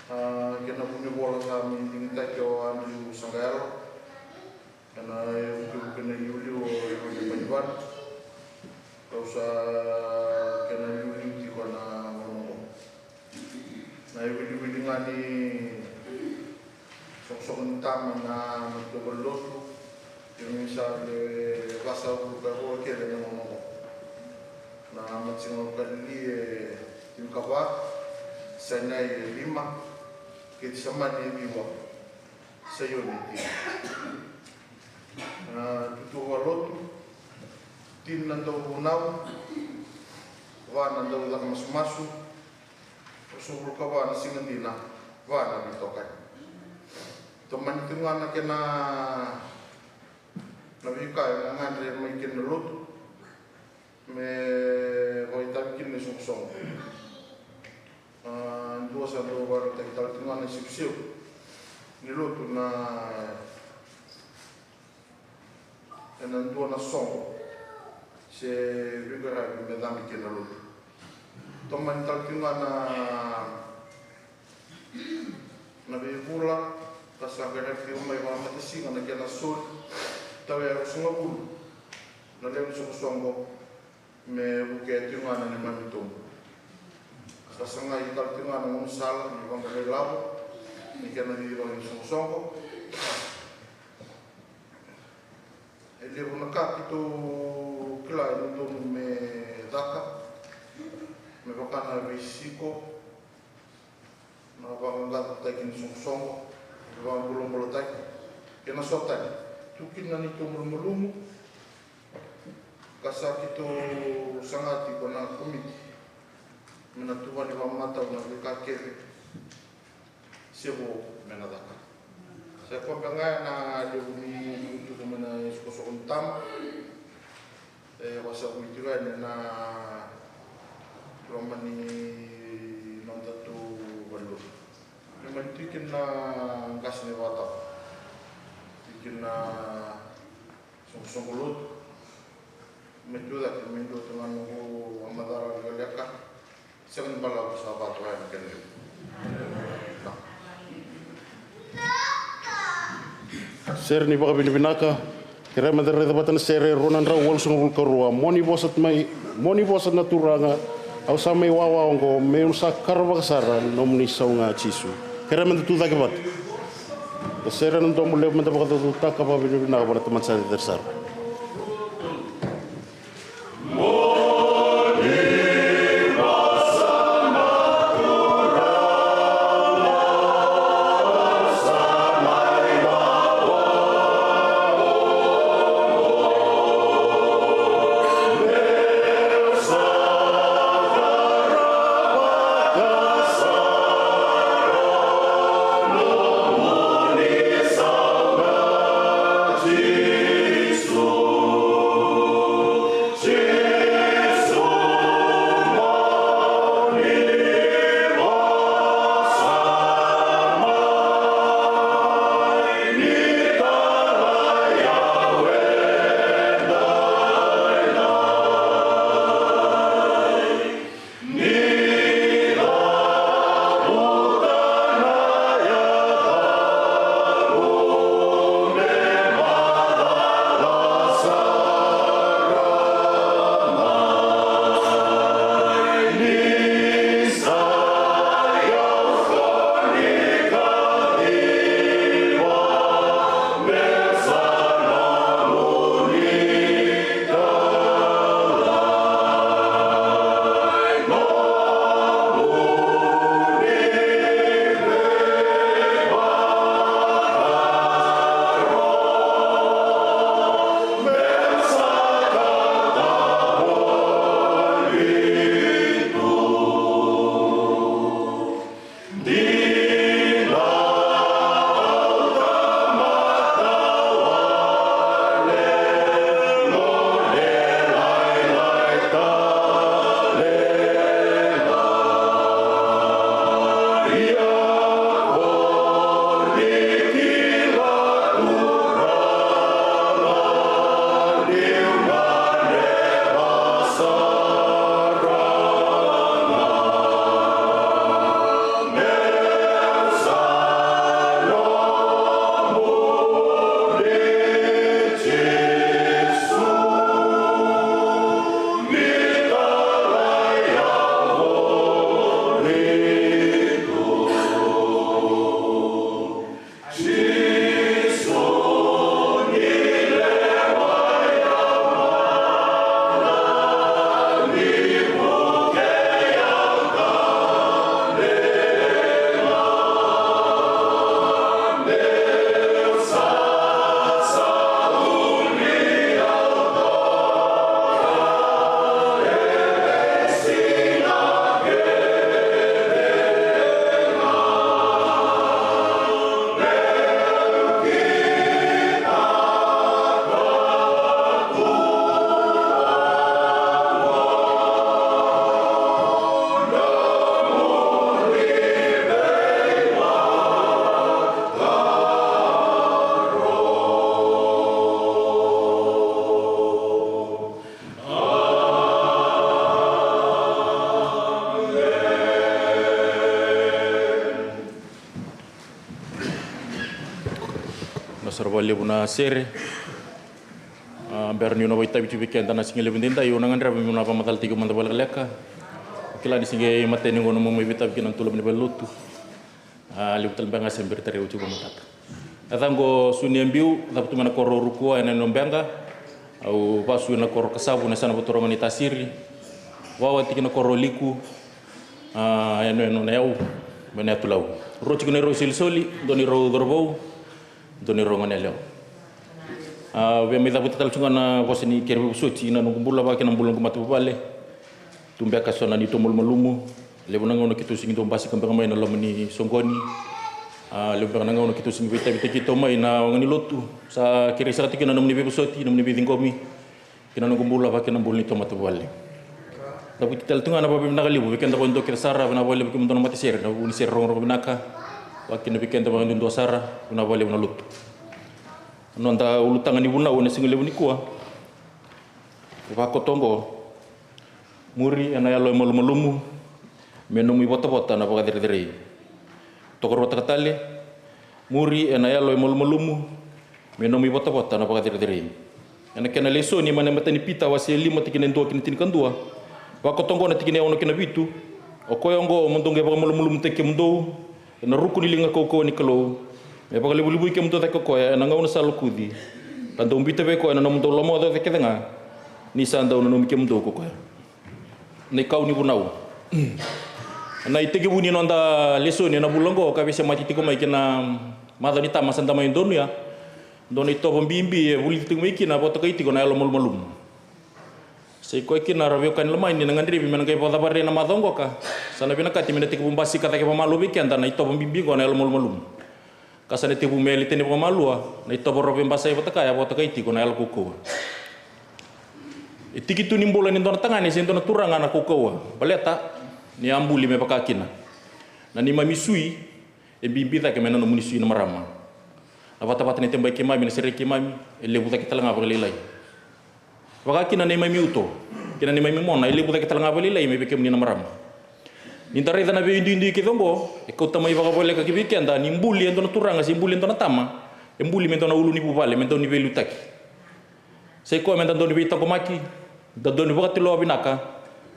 a, kei na vunivola sa mai digitaki o Andrew Saqayalo. Ena ivukevuke na iliuliu o Ivanivanua. Kau sa kei na iliuliu tiko na gauna oqo. Na iwiliwili ga ni soqosoqo ni tama na matua valelotu. Kemuni sa le vasavulu ka rua kece na gauna oqo. Na Matiga o Kalili e tinikava, Sainai e lima, Ketisamani e ciwa, Saioni e tini. Na tutu valelotu, tini na dauvunau, va na daucaka masumasu, ruasagavulu ka va na siga dina, va na veitokani. Tomani tu ga na kena, na veika e gagadre mai kina na lotu me vakaitavi kina na isoqosoqo. A, dua sa dau vakarautaki tale tu ga na isevusevu ni lotu na ena dua na soqo se veiqaravi me cabe kina na lotu. Tomani tale tiko ga na, na veivula ka sa qaravi tiko mai vakamatasiga na kena soli, tawa e ruasagavulu na lewe ni soqosoqo. Me vukea tiko ga na neimami tobu. Sa sagai tale tiko ga na gaunisala ni vaqara ilavo ni kena cici vaka ni soqosoqo. E levu na ka keitou kila e dodonu me caka, me vaka na veisiko, na vaqaqacotaki ni soqosoqo, na vaqulabulataki kei na so tani. Tu kina na neitou malumalumu ka sa keitou saga tiko na komiti me na tuvani vakamatau na veika kece se vo me na caka. Sa koya beka ga na levu ni tukutuku mai na isokosoko ni tama. E vakasavui tiko yani na loma ni nodatou valenilotu. Me mani tiko kina na qase ni vakatawa, tiko kina na soqosoqo lotu. Me tu cake me dua tu ga noqu vakamacala lekaleka. Sega ni balavu, sa vakatoka yani kena levu. Sere ni vakavinavinaka. Kerea meda raica vata na sere rua na drau walusagavulu ka rua. Mo ni vosa mai, mo ni vosa na Turaga, au sa mai wawa oqo, meu sa karavaka sara nomuni sau ga Jisu. Kerea meda tu cake vata. Da sere na domo levu meda vakacaucautaka vakavinavinaka vua na Tamada sa cecere sara. Na sara vakalevu na sere. A, bera niu na vakaitavi tiko vei keda na siga levu edaidai, au na gadreva meu na vakamacalataki au mada vakalekaleka. Kila ni se qai imatai ni gauna meu mai vakaitavi kina na turaga ni valenilotu. A, levu tale beka ga se bera ni tarai oti vakamatata. Yacaqu o Sunia Biu, cavutu mai na koro o Rukua, ena yanuyanu o Beqa. Au vasu ena koro o Kasavu, na yasana vakaturaga o Naitasiri. Vakawati ki na koro o Liku. A, yanuyanu o Nayau mai Nayatulau. Rua tiko na neirau isolisoli, dua neirau cauravou, dua neirau goneyalewa. A via mai cavuta tale tu ga na vosa ni kere veivosoti na noqu bula vaka kei na bula noqu matavuvale. Tu beka so na neitou malumalumu. Levu na gauna keitou sigi dau basika beka mai na loma ni soqoni. A levu beka na gauna keitou sigi veitavitaki keitou mai na waqa ni lotu. Sa kerei saka tiko na nomuni veivosoti, nomuni veiciqomi kei na noqu bula vaka kei na bula neitou matavuvale. Cavuti tale tu ga na vakavinavinaka levu vei keda vakadua kece sara, vinaka vakalevu kemudou na matasere na vuku ni sere rogorogo vinaka. Vaka kina vei keda vakadudua sara, vinaka vakalevu na lotu. Noda ulutaga ni vunau ena siga levu nikua e vakoto oqo: Muri ena yalo e malumalumu, me nomu ivotavota na vakacerecerei. Tokaruataka tale: Muri ena yalo e malumalumu, me nomu ivotavota na vakacerecerei. Ena kena lesoni mai na imatai ni Pita wase e lima, tikina e dua ki na tinikadua, vakoto oqo na tikina e ono ki na vitu: O koya oqo mo dou qai vakamalumalumutaki kemudou ena ruku ni liga kaukauwa ni Kalou, me vakalevulevui kemudou cake o koya ena gauna sa lokuci, ka dou biuta vei koya na nomudou lomaocaoca kece ga, ni sa dau nanumi kemudou ko koya. Na ikau ni vunau. Na itekivu ni noda lesoni ena vula oqo ka veisemati tiko mai kei na macawa ni tama sa da mai donuya, dua na itovo bibi e vulici tiko mai kina, vakatokai tiko na yalo malumalumu. Sa i koya kina, ra veiwekani lomani, na gadrevi me na qai vakacavara na macawa oqo ka sa na vinakati me na tekivu basika cake vakamalua vei keda na itovo bibi oqo na yalo malumalumu. Ka sa na tekivu me yali tani vakamalua na itovo rau veibasai vata kaya, vakatokai tiko na yalo kaukauwa. E tiki tu ni bula ni dua na tagane se dua na turaga na kaukauwa, baleta ni a buli me vaka kina. Na neimami sui e bibi cake mai na nomuni sui na marama. Na vatavata ni tebai keimami, na sereki keimami, e levu cake tale ga vakalailai. Vaka kina na neimami uto kei na neimami mona, e levu cake tale ga vakalailai mai vei kemuni na marama. Ni da raica na veiduidui kece oqo, e kauta mai vakavoleka ki vei keda ni buli e dua na turaga se buli e dua na tama, e buli me dua na ulunivuvale, me dau ni veiliutaki. Sa i koya me da dau ni veitaqomaki, da dau ni vakatulewa vinaka,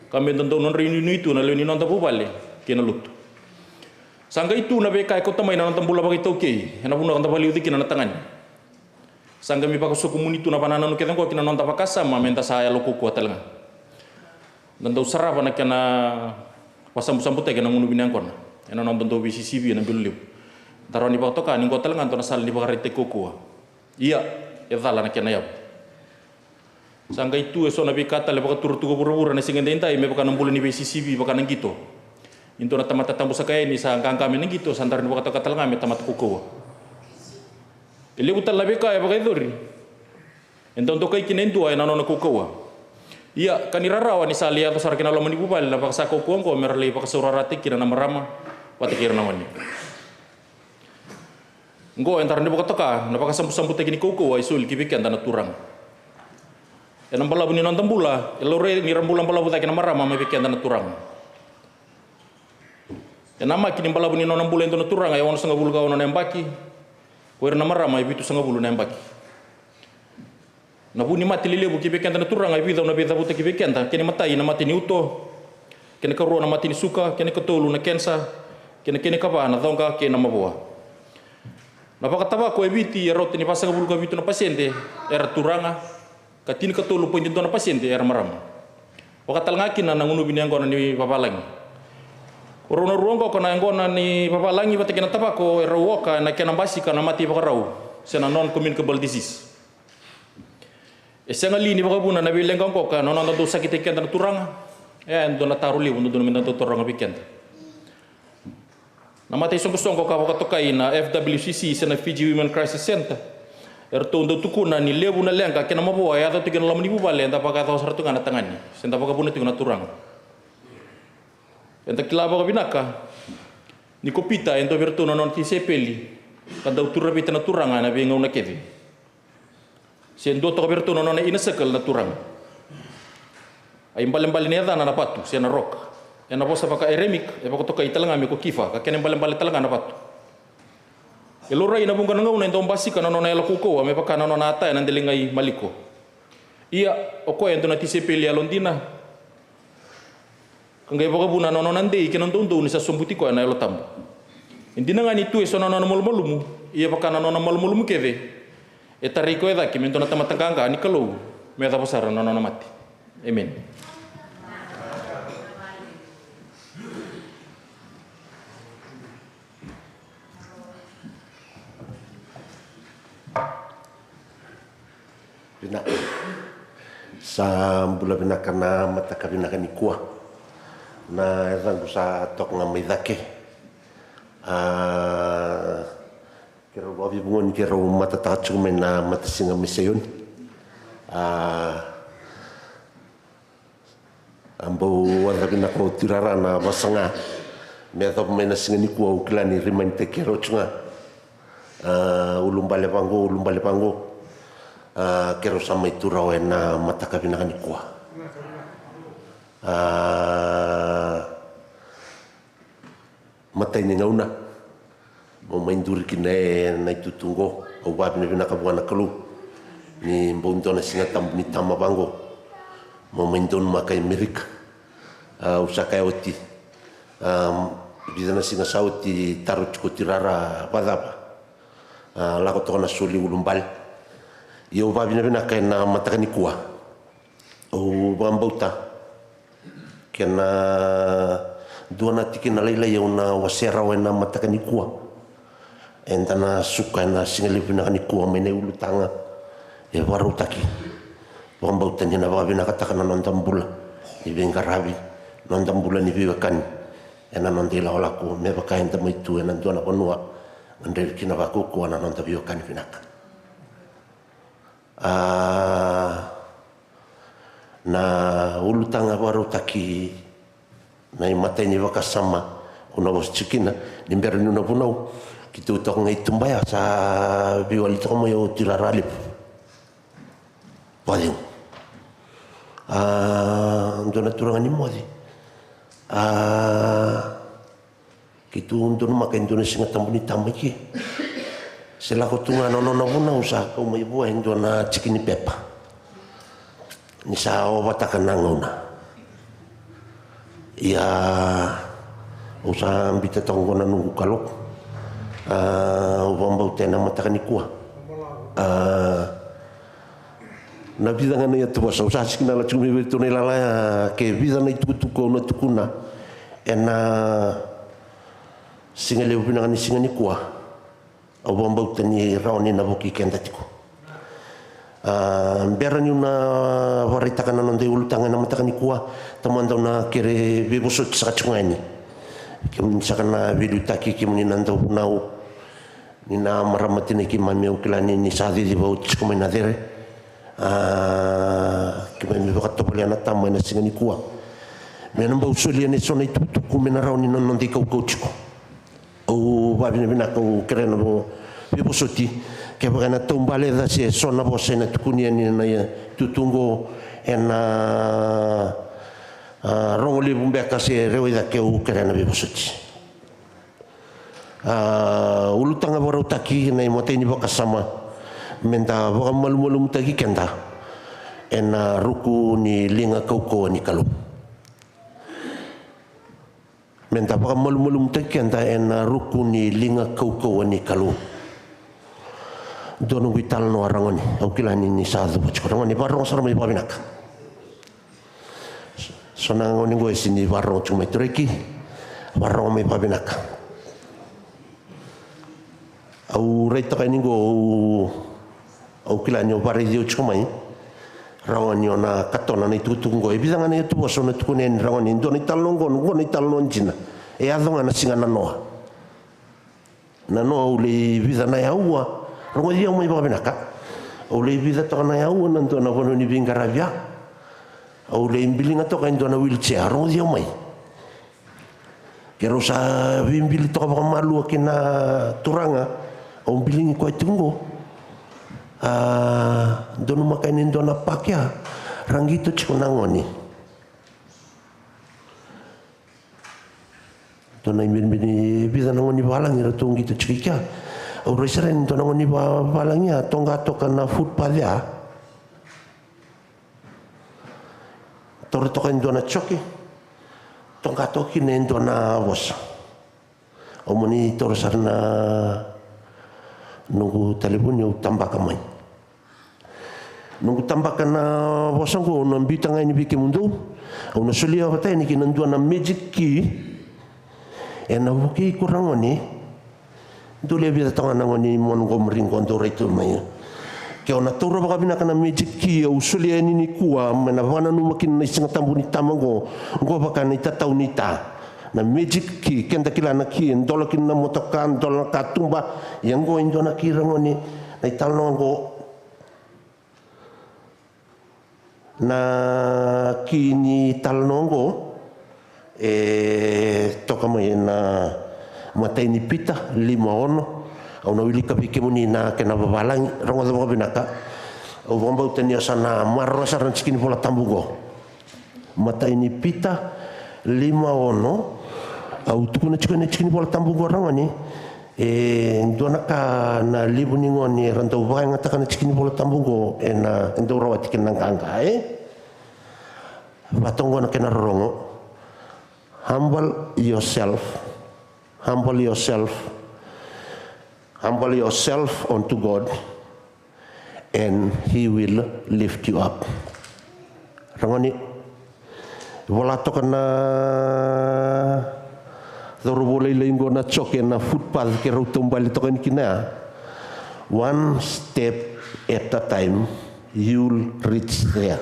ka me da dau nodra inuinui tu na lewe ni noda vuvale kei na lotu. Sa qai tu na veika e kauta mai na noda bula vakaitaukei ena vanua ka da vakaliuci kina na tagane. Sa qai mai vakasokumuni tu na vakanananu kece oqo ki na noda vakasama me da sa yalo kaukauwa tale ga. Da dau sarava na kena vakasabusabutaki ena gunuvi ni yaqona ena noda dau veisisivi ena bilo levu. Da rawa ni vakatoka ni oqo tale ga dua na sala ni vakaraitaki kaukauwa. Ia, e cala na kena yavu. Sa qai tu eso na veika tale vakatura tu ko vuravura na siga edaidai me vaka na bula ni veisisivi, vaka na qito. Ni dua na tamata tabu saka yani sa qaqa mai na qito, sa dara ni vakatoka tale ga me tamata kaukauwa. E levu tale na veika e vakayacori e dau dokai kina e dua ena nona kaukauwa. Ia, ka ni rarawa ni sa lai yaco sara ki na loma ni vuvale na vakasakaukauwa oqo me ra lai vakasaurarataki kina na marama vata kei ira na gone. Oqo e dara ni vakatoka na vakasabusabutaki ni kaukauwa e soli ki vei keda na turaga. Ena balavu ni noda bula, e laurai ni ra bula balavu cake na marama mai vei keda na turaga. E namaki ni balavu ni nona bula e dua na turaga e onosagavulu ka ono na yabaki, ko ira na marama e vitusagavulu na yabaki. Na vu ni mate lelevu ki vei keda na turaga e vica au na veicavutaki vei keda, kena imatai na mate ni uto, kena ikarua na mate ni suka, kena ikatolu na kenisa, kena, kena ikava na coqa kei na mavoa. Na vakatavako e Viti e rauta ni vasagavulu ka vitu na pasede era turaga, ka tinikatolu poidi dua na pasede era marama. Vakatalega kina na gunuvi ni yaqona ni vavalagi. O rau na rua oqo ka na yaqona ni vavalagi vata kei na tavako e rau oka ena kena basika na mate ivakarau se na non-communicable disease. E sega li ni vakavuna na veileqa oqo ka na noda dau sakitaki keda na turaga? E dua na taro levu dodonu me da dau taroga vei keda. Na mataisoqosoqo ka vakatokai na F W C C se na Fiji Women Crisis Centre, eratou dau tukuna ni levu na leqa kei na mavoa e yaco tiko ena loma ni vuvale eda vakayacora sara tu ga na tagane se da vakavuna tiko na turaga. Eda kila vakavinaka ni ko Pita e dua vei iratou na nona tisaipeli ka dau turavi ira na turaga ena veigauna kece. Se dua toka vei iratou na nona inner circle na turaga. A ibalebale ni yacana na vatu se na rock. Ena vosa vaka-Aramic e vakatokai tale ga me ko kifa, ka kena ibalebale tale ga na vatu. E laurai ena vuqa na gauna e dau basika na nona yalo kaukauwa me vaka na nona ata ena daligai maliko. Ia, o koya e dua na tisaipeli yalodina, ka qai vakavuna na nona dei kei na doudou ni sa sobuti koya na Yalo Tabu. E dina ga ni tu eso na nona malumalumu, ia vaka na nona malumalumu kece, e tarai koya cake me dua na tamata qaqa ni Kalou me yacova sara na nona mate. Emeni. Vinaka. Sa bula vinaka na mataka vinaka nikua. Na yacaqu sa toka ga mai cake. A, keirau vakavivugoni keirau matataka tiko mai na matasiga mai Saioni. A, a bau waca vinaka o Tirara na vasaga me yacova mai na siga nikua, au kila ni rimainitaki keirau tiko ga. A, ulubale vaqo, ulubale vaqo. A, keirau sa mai tu rawa ena mataka vinaka nikua. A, matai ni gauna mo mai duri kina ena itutu qo. Au vakavinavinaka vua na Kalou ni bau dua na Siga Tabu ni tama vaqo mo mai donumaka i Merika. A, au sa kaya oti, a, vica na siga sa oti, taro tiko o Tirara, vacava? A, lako toka na soli ulubale. Ia au vakavinavinaka ena mataka nikua. Au vakabauta kena dua na tikina lailai au na wasea rawa ena mataka nikua, eda na suka ena siga levu vinaka nikua mai na iulutaga e vakarautaki. Vakabauta ni na vakavinakataka na noda bula ni veiqaravi, noda bula ni veiwekani, ena noda ilakolako me vaka eda mai tu ena dua na vanua gadrevi kina vakaukauwa na noda veiwekani vinaka. A, na ulutaga vakarautaki, na imatai ni vakasama au na vosa tiko kina, ni bera niu na vunau, keitou toka ga i tuba ya, sa veiwali toka mai o Tirara Levu. Vakacegu. A, dua na turaga ni moce. A, keitou donumaka e dua na Siga Tabu ni tama i ke. Se lako tu ga na nona vunau, sa kau mai vua e dua na tiki ni pepa ni sa ovataka na gauna. Ia, au sa biuta toka qo na noqu kaloko. A, au vakabauta ena mataka nikua, a, na vica ga na iyatuvosa, au sa sikinala tiko mai vei iratou na ilala ya, ke vica na itukutuku au na tukuna ena siga levu vinaka ni siga nikua, au vakabauta ni rawa ni na vukei keda tiko. A, bera niu na vakaraitaka na noda iulutaga ena mataka nikua, taumada au na kere veivosoti saka tiko ga yani. Kemuni saka na veiliutaki, kemuni na dauvunau, ni na marama tinai keimami, au kila ni, ni sa ciciva oti tiko mai na cere. A, keimami vakatovolea na tama ena siga nikua me na bau solia na eso na itukutuku me na rawa ni na noda ikaukau tiko. Au vakavinavinaka, au kerea na vo-, veivosoti kevaka ena taubale ca se so na vosa ena tukuni yani ena itutu qo, ena, a, rogo levu beka se rewa i cake, au kerea na veivosoti. A, ulutaga vakarautaki, na imatai ni vakasama, meda vakamalumalumutaki keda ena ruku ni liga kaukauwa ni Kalou. Meda vakamalumalumutaki keda ena ruku ni liga kaukauwa ni Kalou. Dua noqu italanoa ragone, au kila ni, ni sa cuva tiko. Ragone, vakarorogo sara mai vakavinaka. So na gone qo e sega ni vakarorogo tiko mai, tureki, vakarorogo mai vakavinaka. Au raitaka yani qo, au, au kila ni o vakaraici au tiko mai. Rawa ni o na katona na itukutuku qo. E vica ga na iyatuvosa au na tukuna yani, rawa ni dua na italanoa qo, qo na italanoa dina. E yaco ga na siga nanoa. Nanoa au lai vica na yaua, rogoci au mai vakavinaka. Au lai vica toka na yaua ena dua na vanua ni veiqaravi ya. Au lai biliga toka e dua na wheelchair, rogoci au mai. Keirau sa veibili toka vakamalua kei na turaga au biligi koya tiko qo. A, donumaka yani e dua na paki ya, ra qito tiko na gone. Dua na ibenibeni, vica na gone vavalagi ratou qito tiko i kea. Au rai sara yani e dua na gone vavalagi ya, toqa toka na footpath ya. Toro toka e dua na joke, toqa toka kina e dua na vosa. Au mani toro sara na noqu talevoni, au tabaka mai. Noqu tabaka na vosa qo, au na biuta ga yani vei kemudou. Au na solia vata yani kina dua na magic key. Ena vukei iko ragone. Dou lai vica toka na gone i Montgomery qo, dou rai tu mai. Ke o na taura vakavinaka na magic key au solia yani nikua me na vakananuma kina na isigatabu ni tama oqo, oqo vaka na itatau ni ta. Na magic key, keda kila na key e dola kina na motoka, dola na katuba. Ia oqo e dua na key ragone, na italanoa oqo. Na key ni talanoa oqo e toka mai ena imatai ni Pita lima ono. Au na wilika vei kemuni na kena vavalagi, rogoca vakavinaka. Au vakabauta ni o sa na maroroya sara na tiki ni Vola Tabu oqo. Matai ni Pita lima ono. Au tukuna tiko ena tiki ni Vola Tabu oqo ragone. E dua na ka na levu ni gone era dau vakayagataka na tiki ni Vola Tabu oqo, ena, e dau rawati kina na qaqa, e? Vata oqo na kena rorogo. Humble yourself. Humble yourself. Humble yourself unto God, and he will lift you up. Ragone, vola toka na cauravou lailai oqo na joke na footpath ke rau taubale toka yani kina ya. One step at a time, you'll reach there.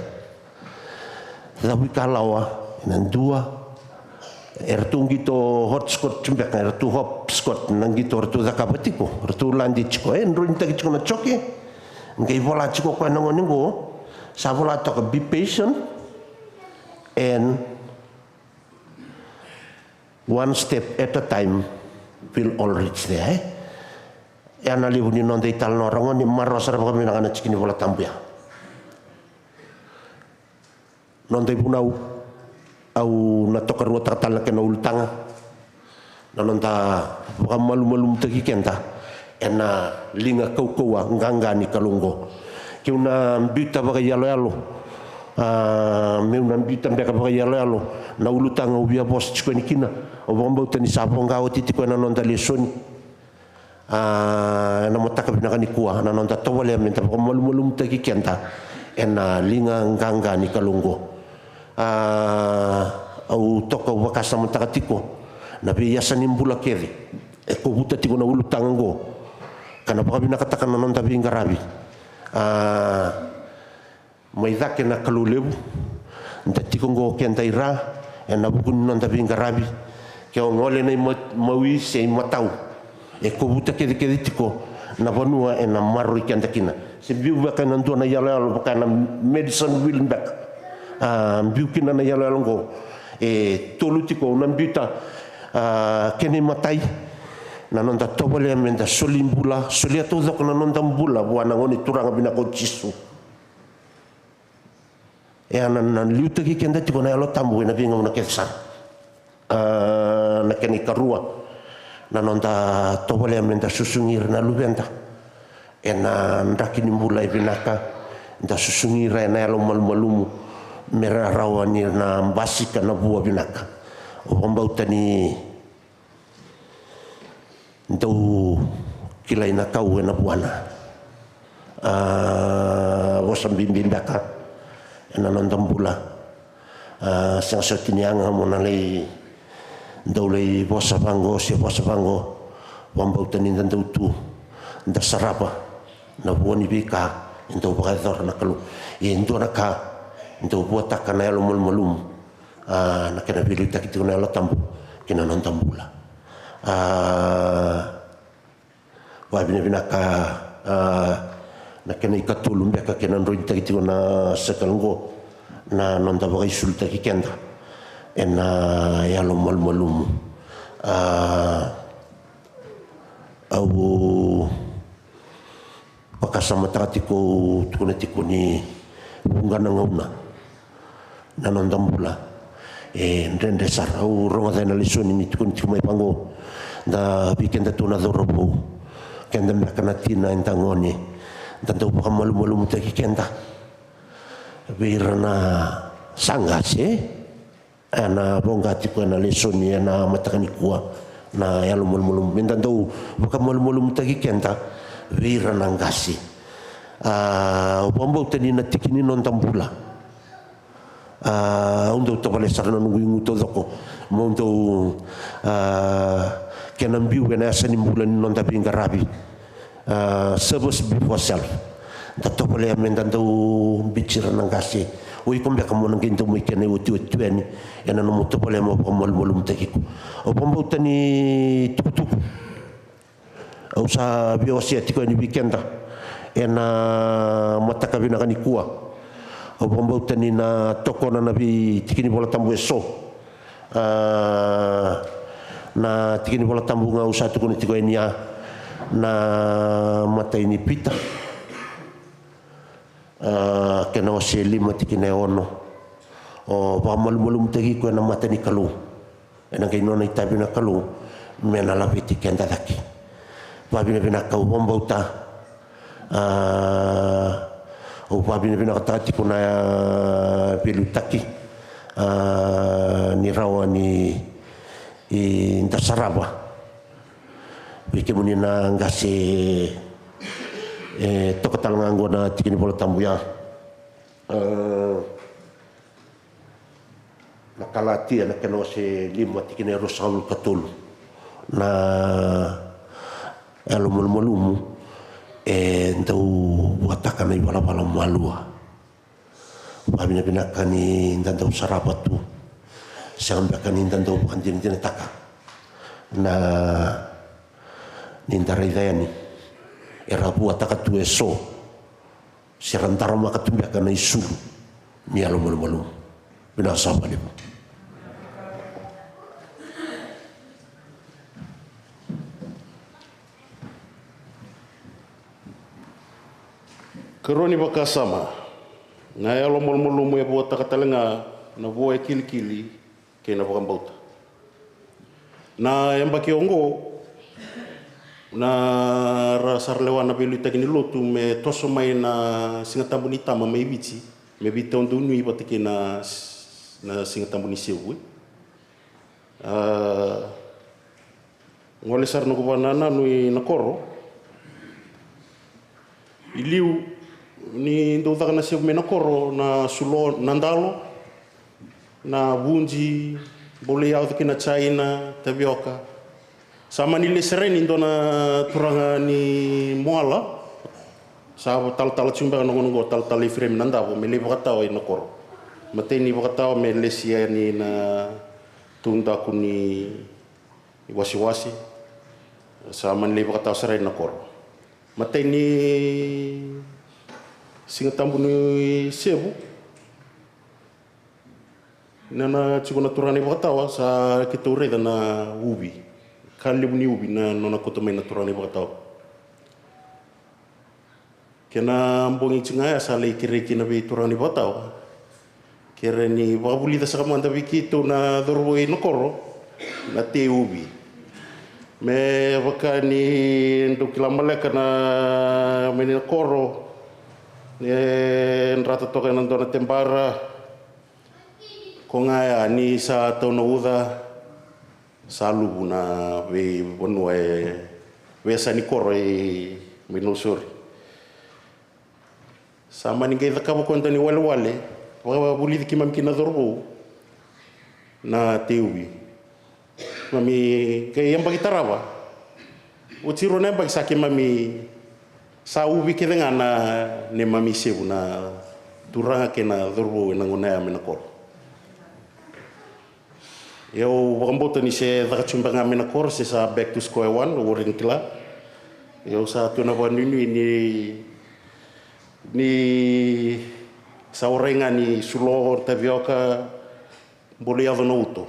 Cavu ikalawa, ena dua. Eratou qito hopscotch beka, eratou hopscotch na qito eratou cakava tiko, eratou lade tiko, e droinitaki tiko na joke. Qai vola tiko o koya na gone oqo, sa vola toka, be patient and one step at a time, we'll all reach there, e? Ya na levu ni noda italanoa ragone, maroroya sara vakavinaka na tiki ni Vola Tabu ya. Noda ivunau, au na tokaruataka tale na kena ulutaga, na noda vakamalumalumutaki keda ena liga kaukauwa qaqa ni Kalou oqo. Keu na biuta vakaiyaloyalo, a, meu na biuta beka vakaiyaloyalo na ulutaga au via vosa tiko yani kina. Au vakabauta ni sa voqa oti tiko ena noda lesoni. A, ena mataka vinaka nikua, na noda tovolea meda vakamalumalumutaki keda ena liga qaqa ni Kalou oqo. A, au toka, au vakasamataka tiko na veiyasa ni bula kece e kovuta tiko na ulutaga oqo, ka na vakavinakataka na noda veiqaravi. A, mai cake na Kalou levu, da tiko oqo keda i ra, ena vuku ni noda veiqaravi. Ke o gole na ima-, imawi se imatau, e kovuta kecekece tiko na vanua ena maroroi keda kina. Se biu beka ena dua na iyaloyalo, vaka na medicine wheel beka. A, biu kina na iyaloyalo oqo. E tolu tiko, au na biuta, a, kena imatai, na noda tovolea meda soli bula, solia taucoko na noda bula vua na Gone Turaga vinaka o Jisu. E a na, na liutaki keda tiko na Yalo Tabu ena veigauna kece sara. A, na kena ikarua, na noda tovolea meda susugi ira na luveda ena draki ni bula e vinaka, da susugi ira ena yalo malumalumu, me ra rawa ni na basika na vua vinaka. Au vakabauta ni dau kilai na kau ena vuana. A, vosa bibi beka ena noda bula. A, sega soti ni yaga mo na lai, dau lai vosa vaqo se vosa vaqo. Vakabauta ni da dau tu, da sarava na vua ni veika e dau vakayacora na Kalou. E dua na ka e dau vuataka na yalo malumalumu, a, na kena veiliutaki tiko na Yalo Tabu ki na noda bula. A, vakavinavinaka, a, na kena ikatolu beka kena droinitaki tiko na sekala oqo, na noda vakaisulutaki keda ena yalo malumalumu. A, au vakasamataka tiko, au tukuna tiko ni vuqa na gauna na noda bula e dredre sara. Au rogoca ena lesoni ni tukuni tiko mai vaqo, da, vei keda tu na cauravou, keda beka na tina, eda gone, da dau vakamalumalumutaki keda vei ira na sa qase. Ena voqa tiko ena lesoni ena mataka nikua na yalo malumalumu, meda dau vakamalumalumutaki keda vei ira na qase. A, au vakabauta ni na tiki ni noda bula, a, au dau tovolea sara na noqu igu taucoko meu dau, a, kena biu ena yasa ni bula ni noda veiqaravi. A, service before self. Da tovolea me da dau biuti ira na qase. O iko beka mo na qai dau mai kena iotioti tu yani ena nomu tovolea mo vakamalumalumutaki iko. Au vakabauta ni tukutuku au sa via wasea tiko yani vei keda ena mataka vinaka nikua. Au vakabauta ni na tokona na veitiki ni Vola Tabu eso. A, na tiki ni Vola Tabu ga au sa tukuna tiko yani ya, na imatai ni Pita, a, kena wase lima, tikina e ono. O vakamalumalumutaki iko ena mata ni Kalou, ena qai nona itavi na Kalou me na laveti keda cake. Vavinavinaka, au vakabauta, a, au vavinavinakataka tiko na, a, veiliutaki, a, ni rawa ni, i, da sarava. Vei kemuni na qase, e, toka tale ga oqo na tiki ni Vola Tabu ya. A, na Kalatia, na kena wase lima, tikina e ruasagavulu ka tolu. Na yalomalumalumu e dau vakataka na ivalavala malua. Vavinavinaka ni da dau sarava tu. Sega beka ni da dau vakadinadinataka na, ni da raica yani era vuataka tu eso, se ra daramaka tu beka na isulu ni yalomalumalumu. Vinaka saka vakalevu. Karua ni vakasama, na yalomalumalumu e vuataka tale ga na vua e kilikili kei na vakabauta. Na yabaki oqo, na ra sa ra lewa na veiliutaki ni lotu me toso mai na Siga Tabu ni Tama mai Viti, me veitaudonui vata kei na, na Siga Tabu ni Sevu. A, gole sara noqu vakanananu i na koro. I liu ni dau caka na sevu mai na koro, na sulo, na dalo, na vuji, bole yaco ki na jaina, tavioka. Sa mani lesi sara yani e dua na turaga ni Moala. Sa talatala tiko beka na gauna oqo, talatala Iferemi Nadavo, me lai vakatawa i na koro. Matai ni vakatawa me lesi yani na taudaku ni iwasewase. Sa mani lai vakatawa sara i na koro. Matai ni Siga Tabu ni Sevu, na, na tiko na turaga na ivakatawa, sa keitou raica na uvi. Ka levu ni uvi na nona kauta mai na turaga na ivakatawa. Kena bogi tiko ga ya sa lai kerei kina vei turaga ni vakatawa, kere ni vakavulica saka mada vei keitou na cauravou i na koro na tei uvi. Me vaka ni dau kila maleka na mai na koro, e drata toka ena dua na tebara. Ko ga ya ni sa tau na uca, sa luvu na veivanua e veiyasa ni koro e mai Nausori. Sa mani qai cakava koya dua na iwalewale, vakavulici keimami kina na cauravou na tei uvi. Keimami qai yabaki tarava. Oti rua na yabaki sa keimami sa uvi kece ga na neimami sevu na turaga kei na cauravou ena gauna ya mai na koro. Au vakabauta ni se caka tiko beka ga mai na koro se sa back to square one, au rawa ni kila. Au sa tu na vakanuinui ni, ni sa warai ga ni sulo, tavioka, bole yaco na uto.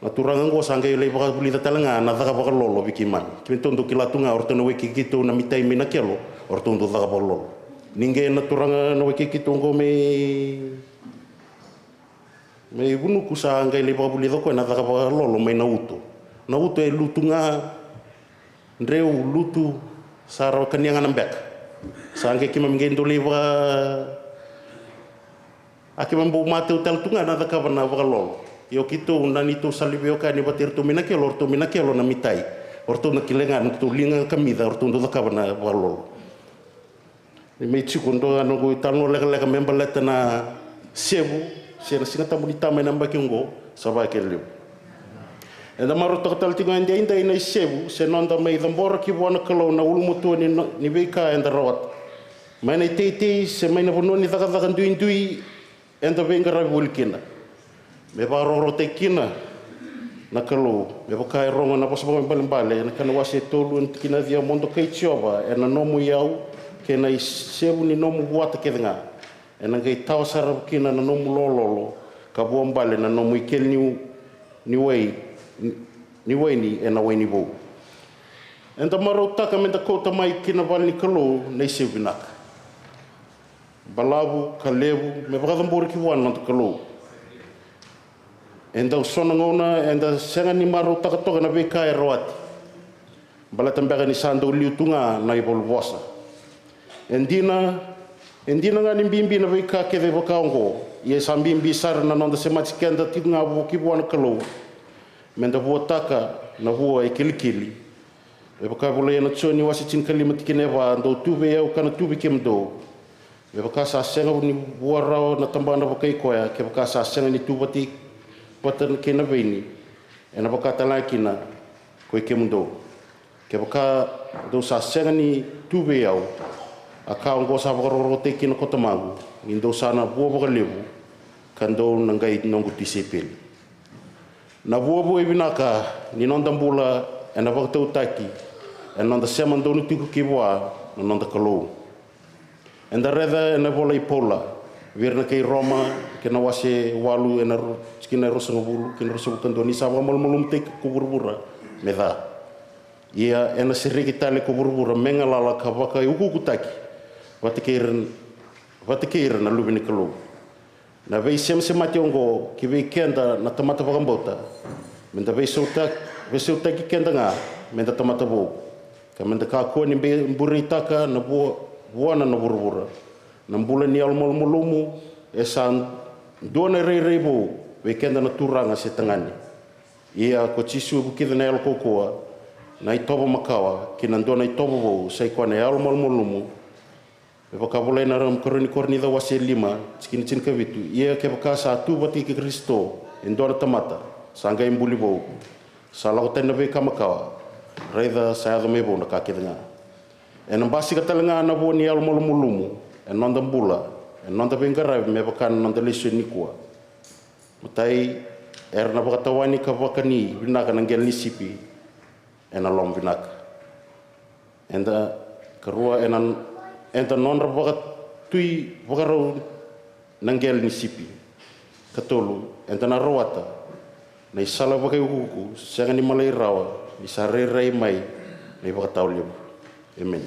Na turaga oqo sa qai lai vakavulica tale ga na caka vakalolo vei keimami. Keitou dau kila tu ga o ratou na wai kei keitou na mitai mai na kelo, o ratou dau caka vakalolo. Ni qai na turaga na wai kei keitou oqo mai, mai Vunuku sa qai lai vakavulica o koya na caka vakalolo mai na uto. Na uto e lutu ga, dreu, lutu, sa rawa kania ga na beka. Sa qai keimami qai dau lai vaka, a keimami bau mateu tale tu ga na cakava na vakalolo. Ia o keitou na neitou sa lai veiwekani vata iratou mai na kelo, o ratou mai na kelo na mitai. O ratou na kilai ga na keitou liga kamica, o ratou dau cakava na vakalolo. Ni mai tiko dua ga noqu italanoa lekaleka me baleta na sevu se na Siga Tabu ni Tama ena yabaki oqo, sa vakakelei levu. Eda marautaka tale tiko edaidai na isevu se noda mai cabora ki vua na Kalou na ulumatua ni, ni veika eda rawata. mai na iteitei se mai na vanua ni cakacaka duidui eda veiqaravi voli kina. Me vakarokorokotaki kina na Kalou, me vaka e rogo na vosa vakaibalebale ena kena wase e tolu ena tikina e ciwa: Mo dokai Jiova ena nomu iyau kei na isevu ni nomu vuata kece ga. Ena qai tawa sara kina na nomu lololo ka vuabale na nomu ikeli ni, ni wai, ni waini ena waini vou. Eda marautaka meda kauta mai ki na vale ni Kalou na isevu vinaka. Balavu ka levu me vakacabori ki vua na noda Kalou. E dau so na gauna eda sega ni marautaka toka na veika e rawati, baleta beka ni sa dau liu tu ga na ivaluvosa. E dina, e dina ga ni bibi na veika kece vaka oqo, ia sa bibi sara na noda semati keda tiko ga vo ki vua na Kalou, meda vuataka na vua e kilikili. Me vaka e volai ena Joni wase tinikalima tikina e va: Dou tu vei au ka na tu vei kemudou. Me vaka sa sega ni vua rawa na tabana vakai koya, kevaka sa sega ni tu vata, vata kei na veini, ena vaka tale ga kina koi kemudou. Kevaka dou sa sega ni tu vei au, a ka oqo sa vakarokorokotaki kina ko Tamaqu, ni dou sa na vua vakalevu, ka dou na qai noqu tisaipeli. Na vuavuai vinaka ni noda bula ena vakatautaki ena noda sema donu tiko ki vua na noda Kalou. Eda raica ena vola i Paula vei ira na kai Roma, kei na wase walu, ena ru-, tikina e ruasagavulu kei na ruasagavulu ka dua: Ni sa vakamalumalumutaki ko vuravura me ca, ia ena sereki tale ko vuravura me galala ka vakaiukuukutaki vata kei ira, vata kei ira na luve ni Kalou. Na veisemasemati oqo ki vei keda na tamata vakabauta, meda veisautaki, veisautaki keda ga meda tamata vou, ka meda kakua ni be-, bureitaka na vua, vuana na vuravura. Na bula ni yalomalumalumu e sa dua na rairai vou vei keda na turaga se tagane. Ia ko Jisu e vukica na yalo kaukauwa, na itovo makawa, ki na dua na itovo vou, sa i koya na yalomalumalumu. Me vaka volai na ikarua ni Korinica wase lima, tikina tinikavitu: Ia kevaka sa tu vata kei Karisito e dua na tamata, sa qai buli vou. Sa lako tani na veika makawa, raica, sa yaco mai vou na ka kece ga. Ena basika tale ga na vua ni yalomalumalumu ena noda bula, ena noda veiqaravi, me vaka na noda lesoni nikua. Matai, era na vakatawani ka vakani vinaka na qele ni sipi ena loma vinaka. Eda, karua, ena, eda nodra vakatui vakarau na qele ni sipi. Katolu, eda na rawata na isala vakaiukuuku sega ni malai rawa ni sa rairai mai na ivakatawa levu. Emeni.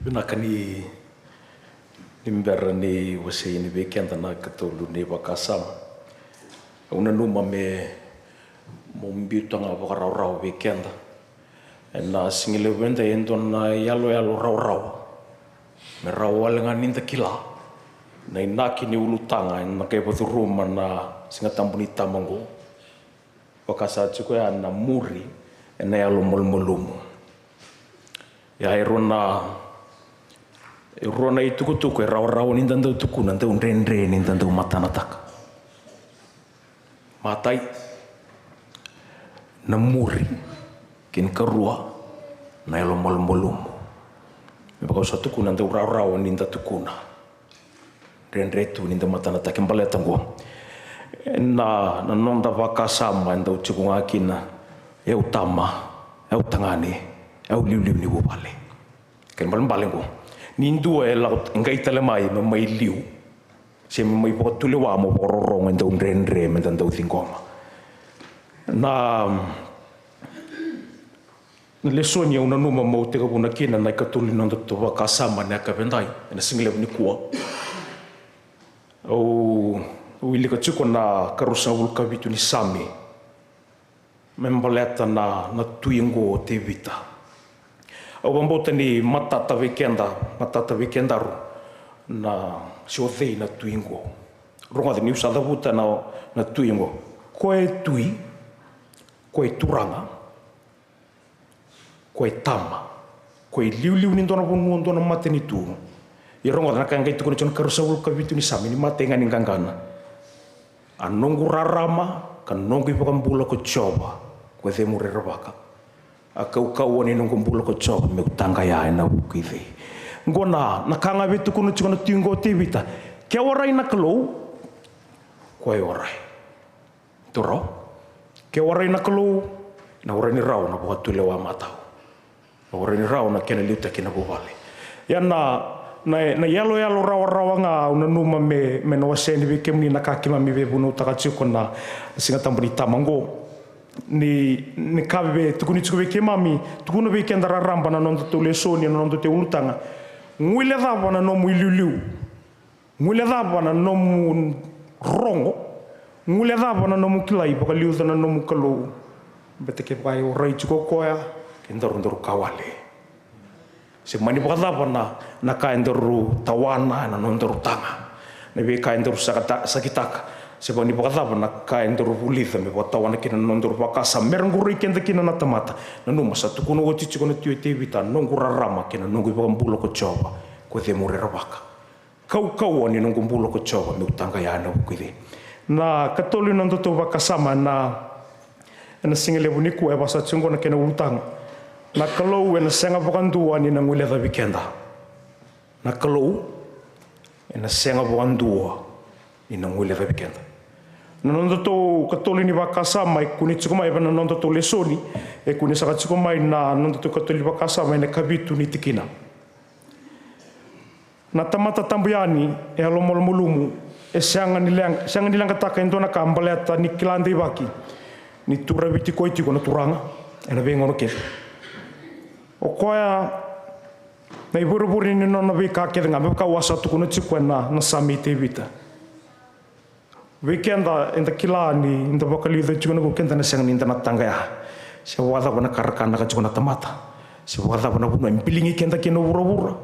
Vinaka ni, ni bera ni wasei yani vei keda na ikatolu ni vakasama. Au nanuma me, meu biuta ga vakarawarawa vei keda. Ena siga levu edai e dua na iyaloyalo rawarawa. Me rawa wale ga ni da kila na inaki ni ulutaga ena qai vakacuruma na Siga Tabu ni Tama oqo. Vaka sa tiko ya na muri ena yalomalumalumu. Ia e rua na, e rua na itukutuku e rawarawa ni da dau tukuna, dau dredre ni da dau matanataka. Matai, na muri, kei na karua, na yalo malumalumu. Me vaka au sa tukuna, dau rawarawa ni da tukuna, dredre tu ni da matanataka. Baleta qo na, na noda vakasama e dau tiko ga kina, e au tama, e au tagane, e au liuliu ni vuvale. Kena ibalebale qo, ni dua e lako, e qai tale mai me mai liu, se me mai vakatulewa mo vakarorogo, e dau dredre me da dau ciqoma. Na, na lesoni au nanuma meu tekivuna kina na ikatolu ni nodatou vakasama ena yakavi edai, ena sigalevu nikua. Au, au wilika tiko na karua sagavulu ka vitu ni Same. Me baleta na, na tui qo o Tevita. Au vakabauta ni matata vei keda, matata vei kedaru na, se o cei na tui qo. Rogoca niu sa cavuta na, na tui qo. Ko e tui, ko e turaga, ko e tama, ko e liuliu ni dua na vanua, dua na matanitu. Ia rogoca na ka e qai tukuna tiko na karua sagavulu ka vitu ni Same, ni matai ga ni qaqana. A noqu rarama ka noqu ivakabula ko Jiova, ko cemuri e ravaka. A kaukauwa ni noqu bula ko Jiova, meu taqaya ena vuku i cei? Qo na, na ka ga e tukuna tiko na tui qo o Tevita. Ke warai na Kalou, ko e warai. Toro. Ke warai na Kalou, na warai ni rawa na vakatulewa matau. Na warai ni rawa na kena liutaki na vuvale. Ia na, na, na iyaloyalo rawarawa ga au nanuma me, me na wasea yani vei kemuni na ka keimami veivunautaka tiko na, na Siga Tabu ni Tama qo. Ni, ni ka e tukuni tiko vei keimami, tukuna vei keda raraba na nodatou lesoni, na nodatou ulutaga. Guilecava na nomu iliuliu. Guilecava na nomu rogo, guilecava na nomu kilai, vakaliuca na nomu Kalou. Baleta kevaka e warai tiko o koya, ke daru daru ka wale. Se mani vakacava na, na ka e daru tawana ena nodaru taga, na veika e daru sakata-, sakitaka, se mani vakacava na ka e daru vulica me vakatawana kina na nodaru vakasama, me ra qoroya keda kina na tamata. Nanuma sa tukuna oti tiko na tui o Tevita, noqu rarama kei na noqu ivakabula ko Jiova, ko cemuri e ravaka. Kaukauwa ni noqu bula ko Jiova, meu taqaya ena vuku i cei? Na katolu ni nodatou vakasama na, ena sigalevu nikua e vaka sa tiko qo na kena ulutaga. Na Kalou ena sega vakadua ni na guilecavi keda. Na Kalou ena sega vakadua ni na guilecavi keda. Na nodatou katolu ni vakasama e kune tiko mai ena nodatou lesoni, e kune saka tiko mai na nodatou katolu ni vakasama ena kavitu ni tikina. Na tamata tabu yani e yalomalumalumu, e sega ni leqa, sega ni leqataka e dua na ka baleta ni kila deivaki ni turaviti koya tiko na Turaga ena veigauna kece. O koya na ivurevure ni nona veika kece ga, me vaka au a sa tukuna tiko ena, na Same i Tevita. Vei keda, eda kila ni da vakaliuca tiko na, ko keda na sega ni da na taqaya. Se vakacava na ka ra kanaka tiko na tamata, se vakacava na vanua e biligi keda kina o vuravura,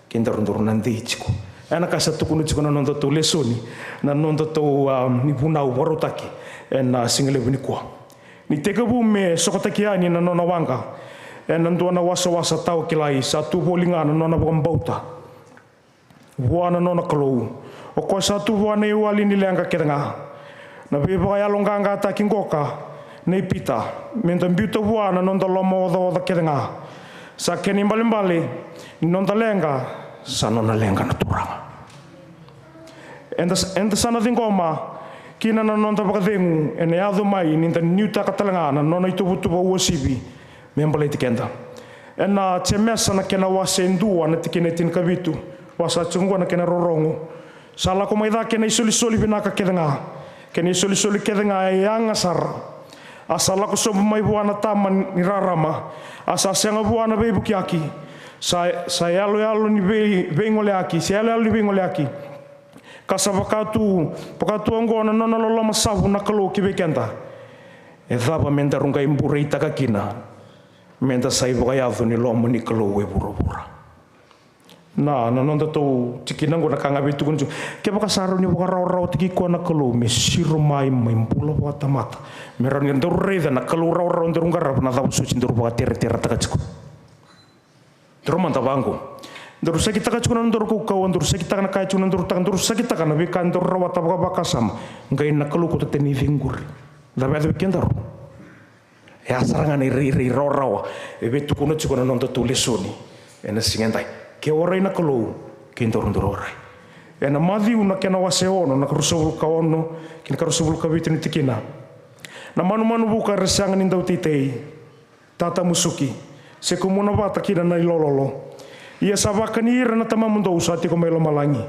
kedaru daru na dei tiko. Ena ka sa tukuna tiko na nodatou lesoni, na nodatou, a, ni vunau vakarautaki ena sigalevu nikua. Ni tekivu me sokotaki yani na nona waqa ena dua na wasawasa tawa kilai, sa tu voli ga na nona vakabauta vua na nona Kalou. O koya sa tu vua na iwali ni leqa kece ga. Na veivakayaloqaqataki qoka nei Pita, me da biuta vua na noda lomaocaoca kece ga. Sa kena ibalebale ni noda leqa, sa nona leqa na Turaga. Eda, eda sa na ciqoma kina na noda vakacegu ena yaco mai ni da nuitaka tale ga na nona ituvatuva uasivi me baleti keda. Ena Jemesa na kena wase e dua na tikina e tinikavitu, vaka sa tiko qo na kena rorogo. Sa lako mai cake na isolisoli vinaka kece ga, kei na isolisoli kece ga e yaga sara. A sa lako sobu mai vua na tama ni rarama, a sa sega vua na veivukiyaki. Sa, sa yaloyalo ni vei, veigoleyaki, sa yaloyalo ni veigoleyaki. Ka sa vaka tu, vaka tu oqo na nona loloma savu na Kalou ki vei keda. E cava me daru qai bureitaka kina, me da sa ivakayaco ni loma ni Kalou e vuravura? Na, na nodatou tikina oqo na ka ga vei tukuni tu. Kevaka sa rawa ni vakarawarawataki koya na Kalou me siro mai, mai bula vakatamata, me rawa ni daru raica na Kalou rawarawa daru qarava, na cava soti daru vakatereteretaka tiko? Daru mada vaqo. Daru sakitaka tiko na nodaru kaukauwa, daru sakitaka na ka e tiko na nodaru taka, daru sakitaka na veika daru rawata vakavakasama. Qai na Kalou kauta tani na icegu qori. Cava e yaco vei kedaru? E a sara ga na irairai rawarawa e veitukuna tiko na nodatou lesoni ena siga edai. Ke warai na Kalou, kedaru daru warai. Ena Maciu na kena wase ono, na karusavulu ka ono ki na karusavulu ka vitu ni tikina. Na manumanu vuka era sega ni dau teitei, tatamusuki, se kumuna vata kina na ilololo. Ia sa vakani ira na Tamamudou sa tiko mai lomalagi.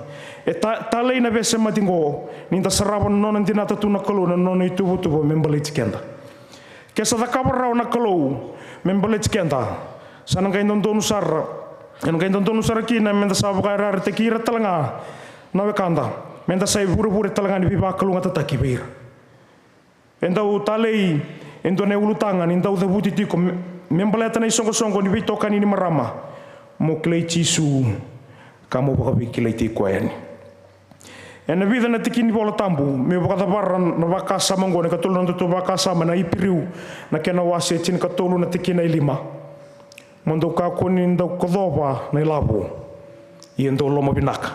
E ta, talei na veisemati qo, ni da sarava na nona dinata tu na Kalou na nona ituvatuva me baleti keda. Ke sa cakava rawa na Kalou me baleti keda, sa na qai dodonu sara, ena qai dodonu sara kina me da sa vakayarayarataki ira tale ga na wekada, me da sa ivurevure tale ga ni veivakalougatataki vei ira. E dau talei e dua na ulutaga ni dau cavuti tiko me, me baleta na isoqosoqo ni veitokani ni marama. Mo kilai Jisu ka mo vakaveikilaitaki koya yani. Ena vica na tiki ni Vola Tabu, meu vakacavara na vakasama oqo, na ikatolu na nodatou vakasama, na Iperiu na kena wase tinikatolu na tikina e lima. Mo dou kakua ni dau kocova na ilavo, ia dou lomavinaka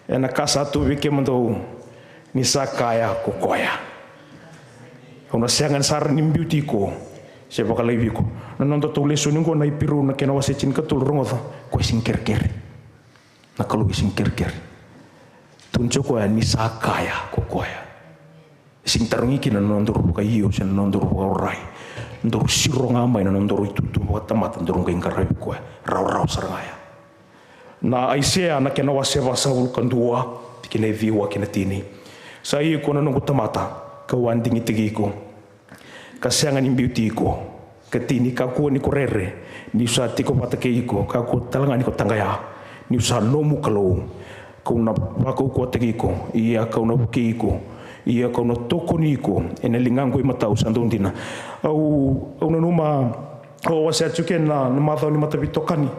ena ka sa tu vei kemudou, ni sa kaya ko koya. Au na sega ni sara ni biuti iko se vakalaivi iko. Na nodatou lesoni oqo na Iperiu na kena wase tinikatolu, rogoca, koya sega ni kerekere. Na Kalou e sega ni kerekere. Tukuna tiko o koya ni sa kaya ko koya. E sega ni tarogi kina na nodaru vakaio se na nodaru vakarau. Daru siro ga mai na nodaru itutu vakatamata, daru qai qaravi koya. Rawarawa sara ga ya. Na Aisea na kena wase vasagavulu ka dua, tikina e ciwa kei na tini. Sa iko na noqu tamata, kau a digitaki iko, ka sega ni biuti iko, ka tini, kakua ni ko rere, niu sa tiko vata kei iko, kakua tale ga ni ko taqaya, niu sa nomu Kalou. Kau na vakaukauwataki iko, ia kau na vukei iko, ia kau na tokoni iko ena ligaqu imatau sa dau dina. Au, au nanuma, au wasea tiko kina na, na macawa ni mataveitokani,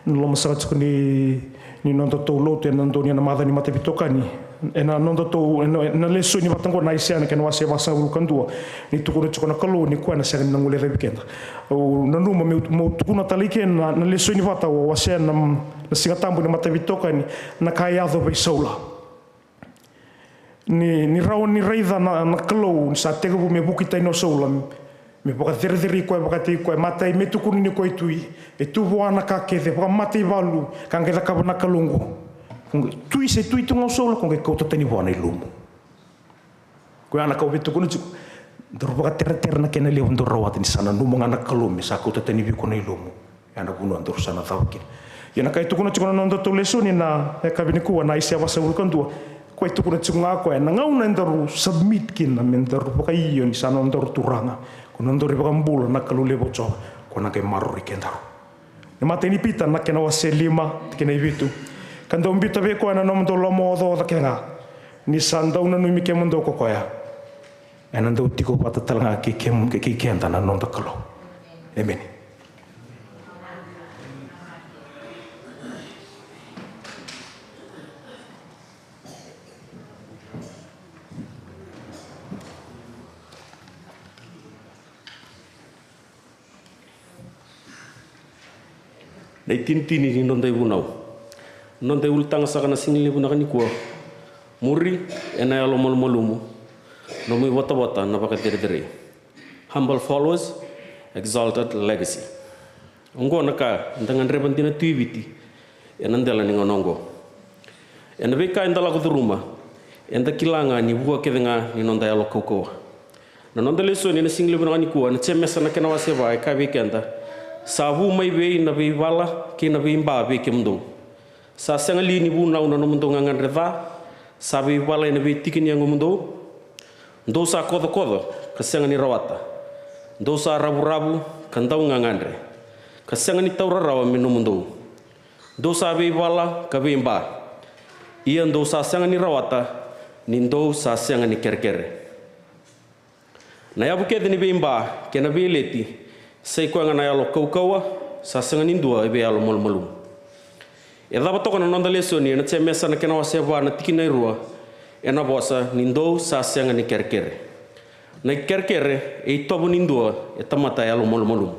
na lomasaka tiko ni, ni nodatou lotu ena donu na macawa ni mataveitokani. Ena nodatou, ena, ena lesoni vata oqo na Aisea na kena wase vasagavulu ka dua, ni tukuna tiko na Kalou ni koya na sega ni na guilecavi keda. Au nanuma meu, meu tukuna tale i ke na, na lesoni vata au wasea na, na Siga Tabu ni mataveitokani, na ka e yaco vei Saula. Ni, ni rawa ni raica na, na Kalou ni sa tekivu me vuki tani o Saula, me vakacerecerei koya, vakatei koya, matai me tukuni ni koya e tui, e tu vua na ka kece, vakamataivalu, ka qai cakava na Kalou oqo. Ko qai tui, se tui tu ga o Saula, ko qai kauta tani vua na ilumu. Koya na ka au via tukuna tiko, daru vakateretere na kena levu daru rawata, ni sa nanuma ga na Kalou me sa kauta tani vei iko na ilumu. Ya na vanua daru sa na cava kina. Ia na ka e tukuna tiko na nodatou lesoni na yakavi nikua, na Aisea vasagavulu ka dua. Koya e tukuna tiko ga o koya na gauna edaru submit kina me daru vakaio ni sa nodaru Turaga, ko nodaru iVakabula na Kalou levu o Jiova, ko na qai maroroi kedaru. Na imatai ni Pita na kena wase lima, tikina e vitu. Ka dou biuta vei koya na nomudou lomaocaoca kece ga, ni sa dau nanumi kemudou ko koya. Ena dau tiko vata tale ga kei kemu, kei, kei keda na noda Kalou. Emeni. Na itinitini ni noda ivunau. Noda iulutaga saka na siga levu vinaka nikua. Muri ena yalo malumalumu, nomu ivotavota na vakacerecerei. Humble followers, exalted legacy. Oqo na ka eda gadreva dina tu i Viti ena dela ni gauna oqo. Ena veika eda lako curuma, eda kila ga ni vua kece ga ni noda yalo kaukauwa. Na noda lesoni ena siga levu vinaka nikua, na Jemesa na kena wase va e kaya vei keda, sa vu mai vei na veivala kei na veiba vei kemudou. Sa sega li ni vunau na nomudou gagadre ca? Sa veivala ena veitiki ni yagomudou? Dou sa kocokoco ka sega ni rawata. Dou sa ravuravu ka dau gagadre, ka sega ni taura rawa me nomudou. Dou sa veivala ka veiba, ia dou sa sega ni rawata, ni dou sa sega ni kerekere. Na yavu kece ni veiba kei na veileti, sa i koya ga na yalo kaukauwa, sa sega ni dua e veiyalo malumalumu. E cava toka na noda lesoni ena Jemesa na kena wase va na tikina e rua, ena vosa ni dou sa sega ni kerekere. Na ikerekere e itovo ni dua e tamata yalo malumalumu.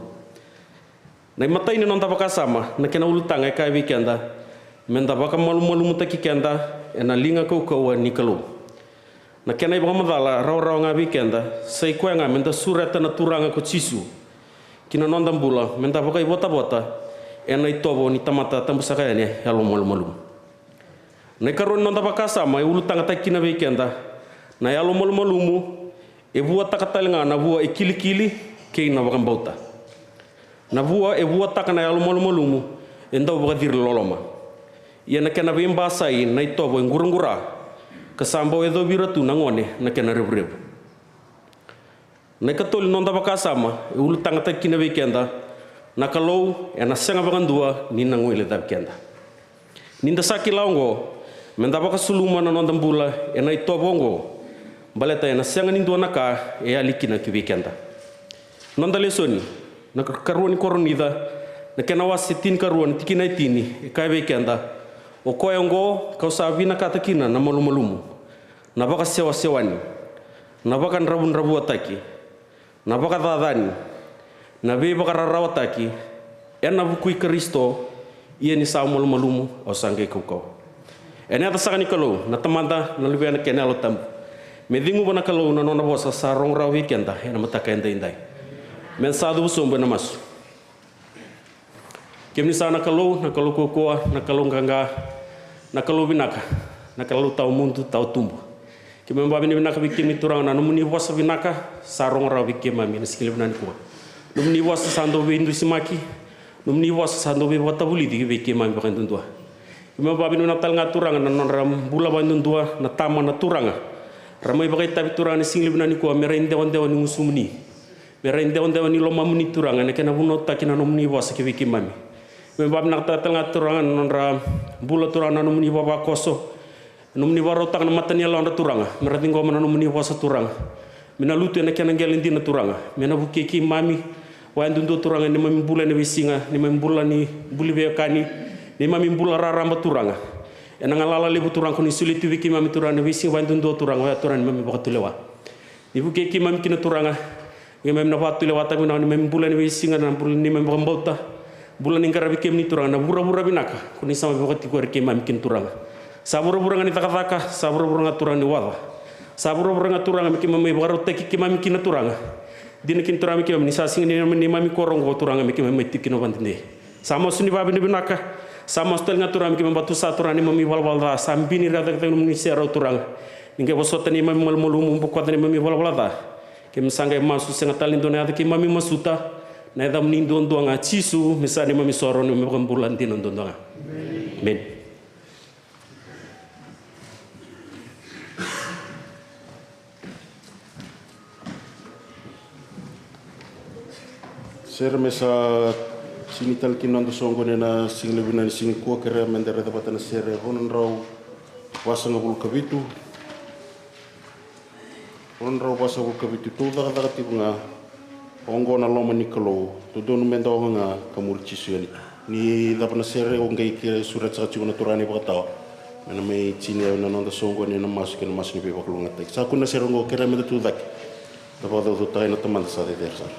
Na imatai ni noda vakasama, na kena ulutaga e kaya vei keda, meda vakamalumalumutaki keda ena liga kaukauwa ni Kalou. Na kena ivakamacala rawarawa ga vei keda, sa i koya ga meda sureta na Turaga ko Jisu ki na noda bula, meda vakaivotavota ena itovo ni tamata tabusaka yani e yalomalumalumu. Na ikarua ni noda vakasama e ulutagataki kina vei keda, na yalomalumalumu e vuataka tale ga na vua e kilikili kei na vakabauta. Na vua e vuataka na yalomalumalumu e dau vakaciri loloma. Ia na kena veibasai na itovo e quraqura, ka sa bau yacovi ira tu na gone na kena revurevu. Na ikatolu ni noda vakasama e ulutagataki kina vei keda, na Kalou ena sega vakadua ni na guilecavi keda. Ni da sa kila oqo, meda vakasuluma na noda bula ena itovo oqo, baleta ena sega ni dua na ka e yali kina ki vei keda. Noda lesoni, na karua ni Koronica, na kena wase tinikarua na tikina e tini, e kaya vei keda, o koya oqo kau sa vinakata kina na malumalumu, na vakasewasewani, na vakadravudravutaki, na vakacacani, na veivakararawataki, ena vuku i Karisito, ia ni sa malumalumu au sa qai kaukauwa. Ena yaca saka ni Kalou, na Tamada, na Luvena kei na Yalo Tabu. Me ceguva na Kalou na nona vosa sa rogo rawa vei keda ena mataka edaidai. Meda sa cuva sobu ena masu. Kemuni sa na Kalou, na Kalou kaukaua, na Kalou qaqa, na Kalou vinaka, na Kalou tawa mudu, tawa tubu. Keimami vakavinavinaka vei kemuni Turaga na nomuni vosa vinaka sa rogo rawa vei keimami ena siga levu nikua. Nomuni vosa sa dau veidusimaki, nomuni vosa sa dau veivakatavulici vei keimami vakayadudua. Keimami vakavinavinaka tale ga Turaga na nodra bula vakayadudua na tama na turaga. Ra mai vakaitavi Turaga ena siga levu nikua me ra idewadewa ni gusumuni. Me ra idewadewa ni lomamuni Turaga, ena kena vunautaki na nomuni vosa ki vei keimami. Me vakavinavinakataka tale ga Turaga na nodra bula Turaga na nomuni vavakoso. Na nomuni vakarautaka na mata ni yalodra Turaga, me ra ciqoma na nomuni vosa Turaga. Me na lutu ena kena qele dina Turaga, me na vukei keimami vakayadudua Turaga, neimami bula ena veisiga, neimami bula ni buli veiwekani, neimami bula raraba Turaga. Ena galala levu Turaga ko ni solia tu vei keimami Turaga ena veisiga vakayadudua Turaga, oya Turaga neimami vakatulewa. Ni vukei keimami kina Turaga, keimami na vakatulewataka vinaka neimami bula ena veisiga, na bula neimami vakabauta. Bula ni qaravi kemuni Turaga, na vuravura vinaka ko ni sa mai vakatikori keimami kina Turaga. Sa vuravura ga ni cakacaka, sa vuravura ga Turaga ni waca. Sa vuravura ga Turaga me keimami mai vakarautaki keimami kina Turaga. Dina kina Turaga me keimami ni sa siga ni neimami koro oqo Turaga me keimami mai tiko kina vakadede. Sa masu ni vakavinavinaka, sa masu tale ga Turaga me keimami vakatusa Turaga neimami valavala ca, sa bini ira cakacaka nomuni serau Turaqa. Ni qai vosota neimami malumalumu, bokoca neimami valavala ca. Keimami sa qai masu, sega tale ni dua na yaca keimami masuta, na yacamuni duadua ga Jisu, me sa neimami soro, neimami vakabula dina duadua ga. Emeni. Sere me sa sini tale kina noda soqoni ena siga levu vinaka ni siga nikua, kerea meda raica vata na sere rua na drau vasagavulu ka vitu. Rua na drau vasagavulu ka vitu. Tou cakacaka tiko ga, oqo na loma ni Kalou, dodonu meda oga ga ka muri Jisu yani tu. Ni cava na sere, au qai ke sureta saka tiko na turaga na iVakatawa me na mai tini ena noda soqoni ena masu kei na masu ni veivakalougatataki. Sa kune na sere oqo, kerea meda tucake. Da vakacaucautaka ena Tamada sa cecere sara.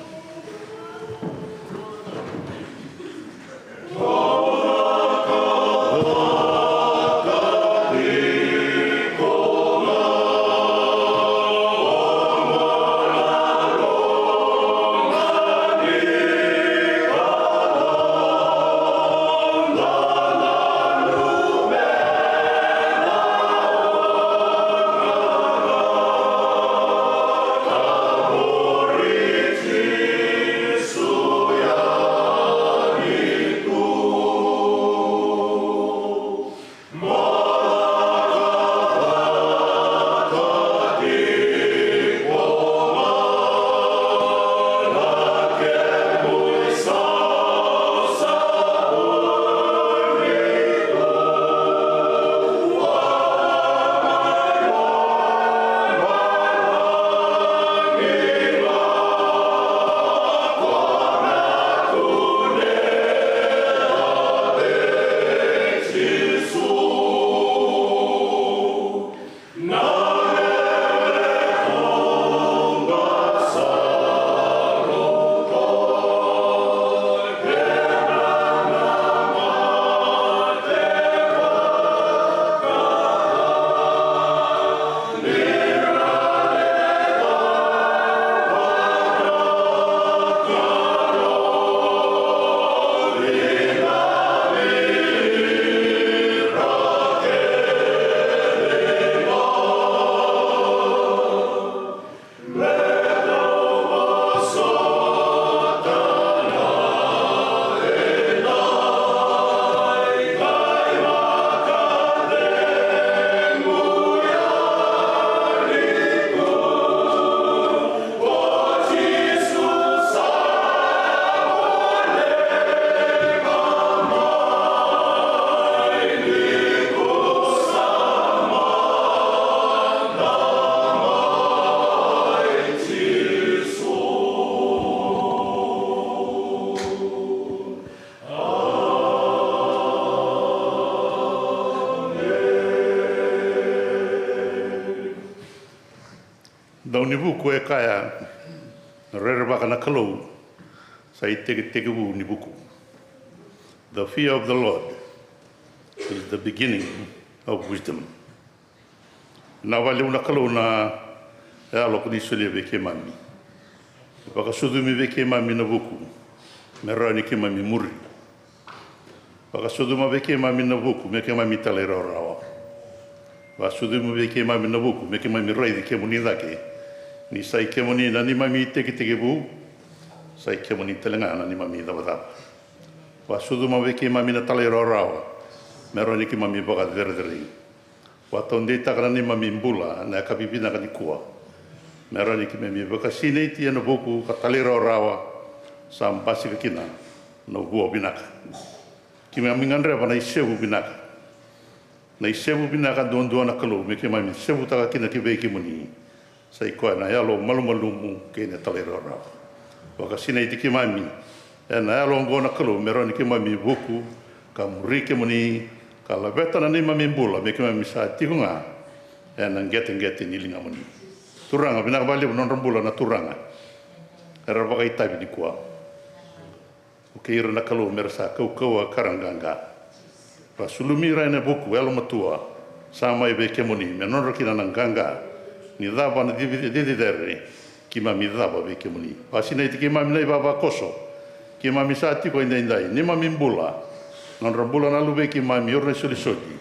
Dau ni vuku e kaya, rerevaka na Kalou sa itekitekivu ni vuku. The fear of the Lord is the beginning of wisdom. Na vakalevu na Kalou na yalo ko ni solia vei keimami. Vakasucumi vei keimami na vuku me rawa ni keimami muri. Vakasucuma vei keimami na vuku me keimami talairawarawa. Vakasucuma vei keimami na vuku me keimami raici kemuni cake, ni sai kemuni na neimami itekitekivu, sai kemuni tale ga na neimami icavacava. Vakasucuma vei keimami na talairawarawa me rawa ni keimami vakacerecerei. Vakataudeitaka na neimami bula na yakavi vinaka nikua me rawa ni keimami vakasinaiti ena vuku ka talairawarawa sa basika kina na vua vinaka. Keimami gadreva na isevu vinaka. Na isevu vinaka duadua na Kalou me keimami sevutaka kina ki vei kemuni. Sa i koya na yalo malumalumu kei na talairawarawa. Vakasinaiti keimami ena yalo oqo na Kalou me rawa ni keimami vuku ka muri kemuni, ka laveta na neimami bula me keimami sa tiko ga ena qeteqete ni ligamuni. Turaga, vinaka vakalevu na nodra bula na turaga era vakaitavi nikua. Vukei ira na Kalou me ra sa kaukauwa ka ra qaqa. Vakasulumi ira ena vuku yalomatua sa mai vei kemuni me nodra kina na qaqa ni cava na cici, cici cere keimami cava vei kemuni. Vakasinaiti keimami na ivavakoso keimami sa tiko edaidai, neimami bula, nodra bula na luvei keimami, o ira na isolisoli,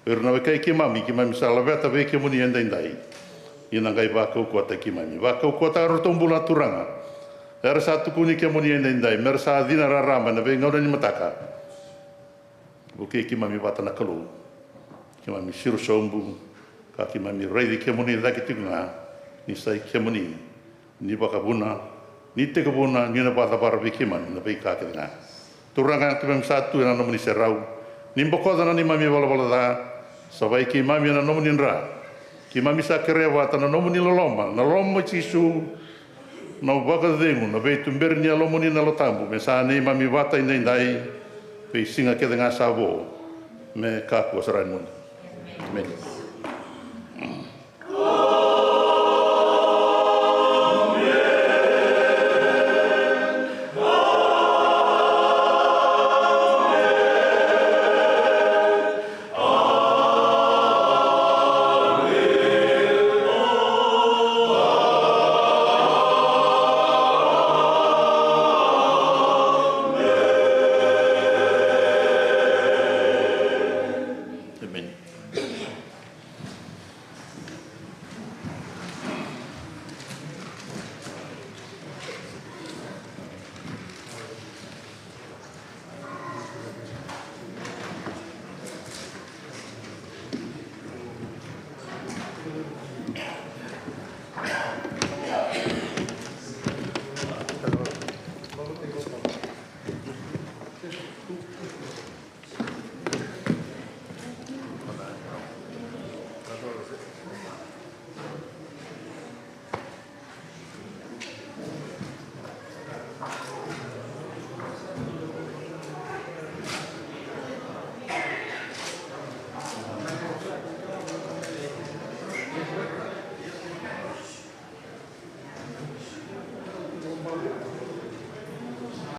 o ira na wekai keimami keimami sa laveta vei kemuni edaidai. Ni na qai vakaukauwataki keimami, vakaukauwataka na nodratou bula na turaga era sa tukuni kemuni edaidai me ra sa cina raraba ena veigauna ni mataka. Vukei keimami vata na Kalou, keimami siro sobu ka keimami raici kemuni cake tiko ga ni sai kemuni, ni vakavuna, ni tekivuna, ni na vakacavara vei keimami na veika kece ga. Turaga, keimami sa tu ena nomuni serau, ni bokoca na neimami valavala ca, savai keimami ena nomuni dra. Keimami sa kerea vata na nomuni loloma, na loloma i Jisu, na vakacegu, na veituberi ni Yalomuni na Yalo Tabu me sa neimami vata edaidai, veisiga kece ga sa vo, me kakua sara ni mudu. Emeni.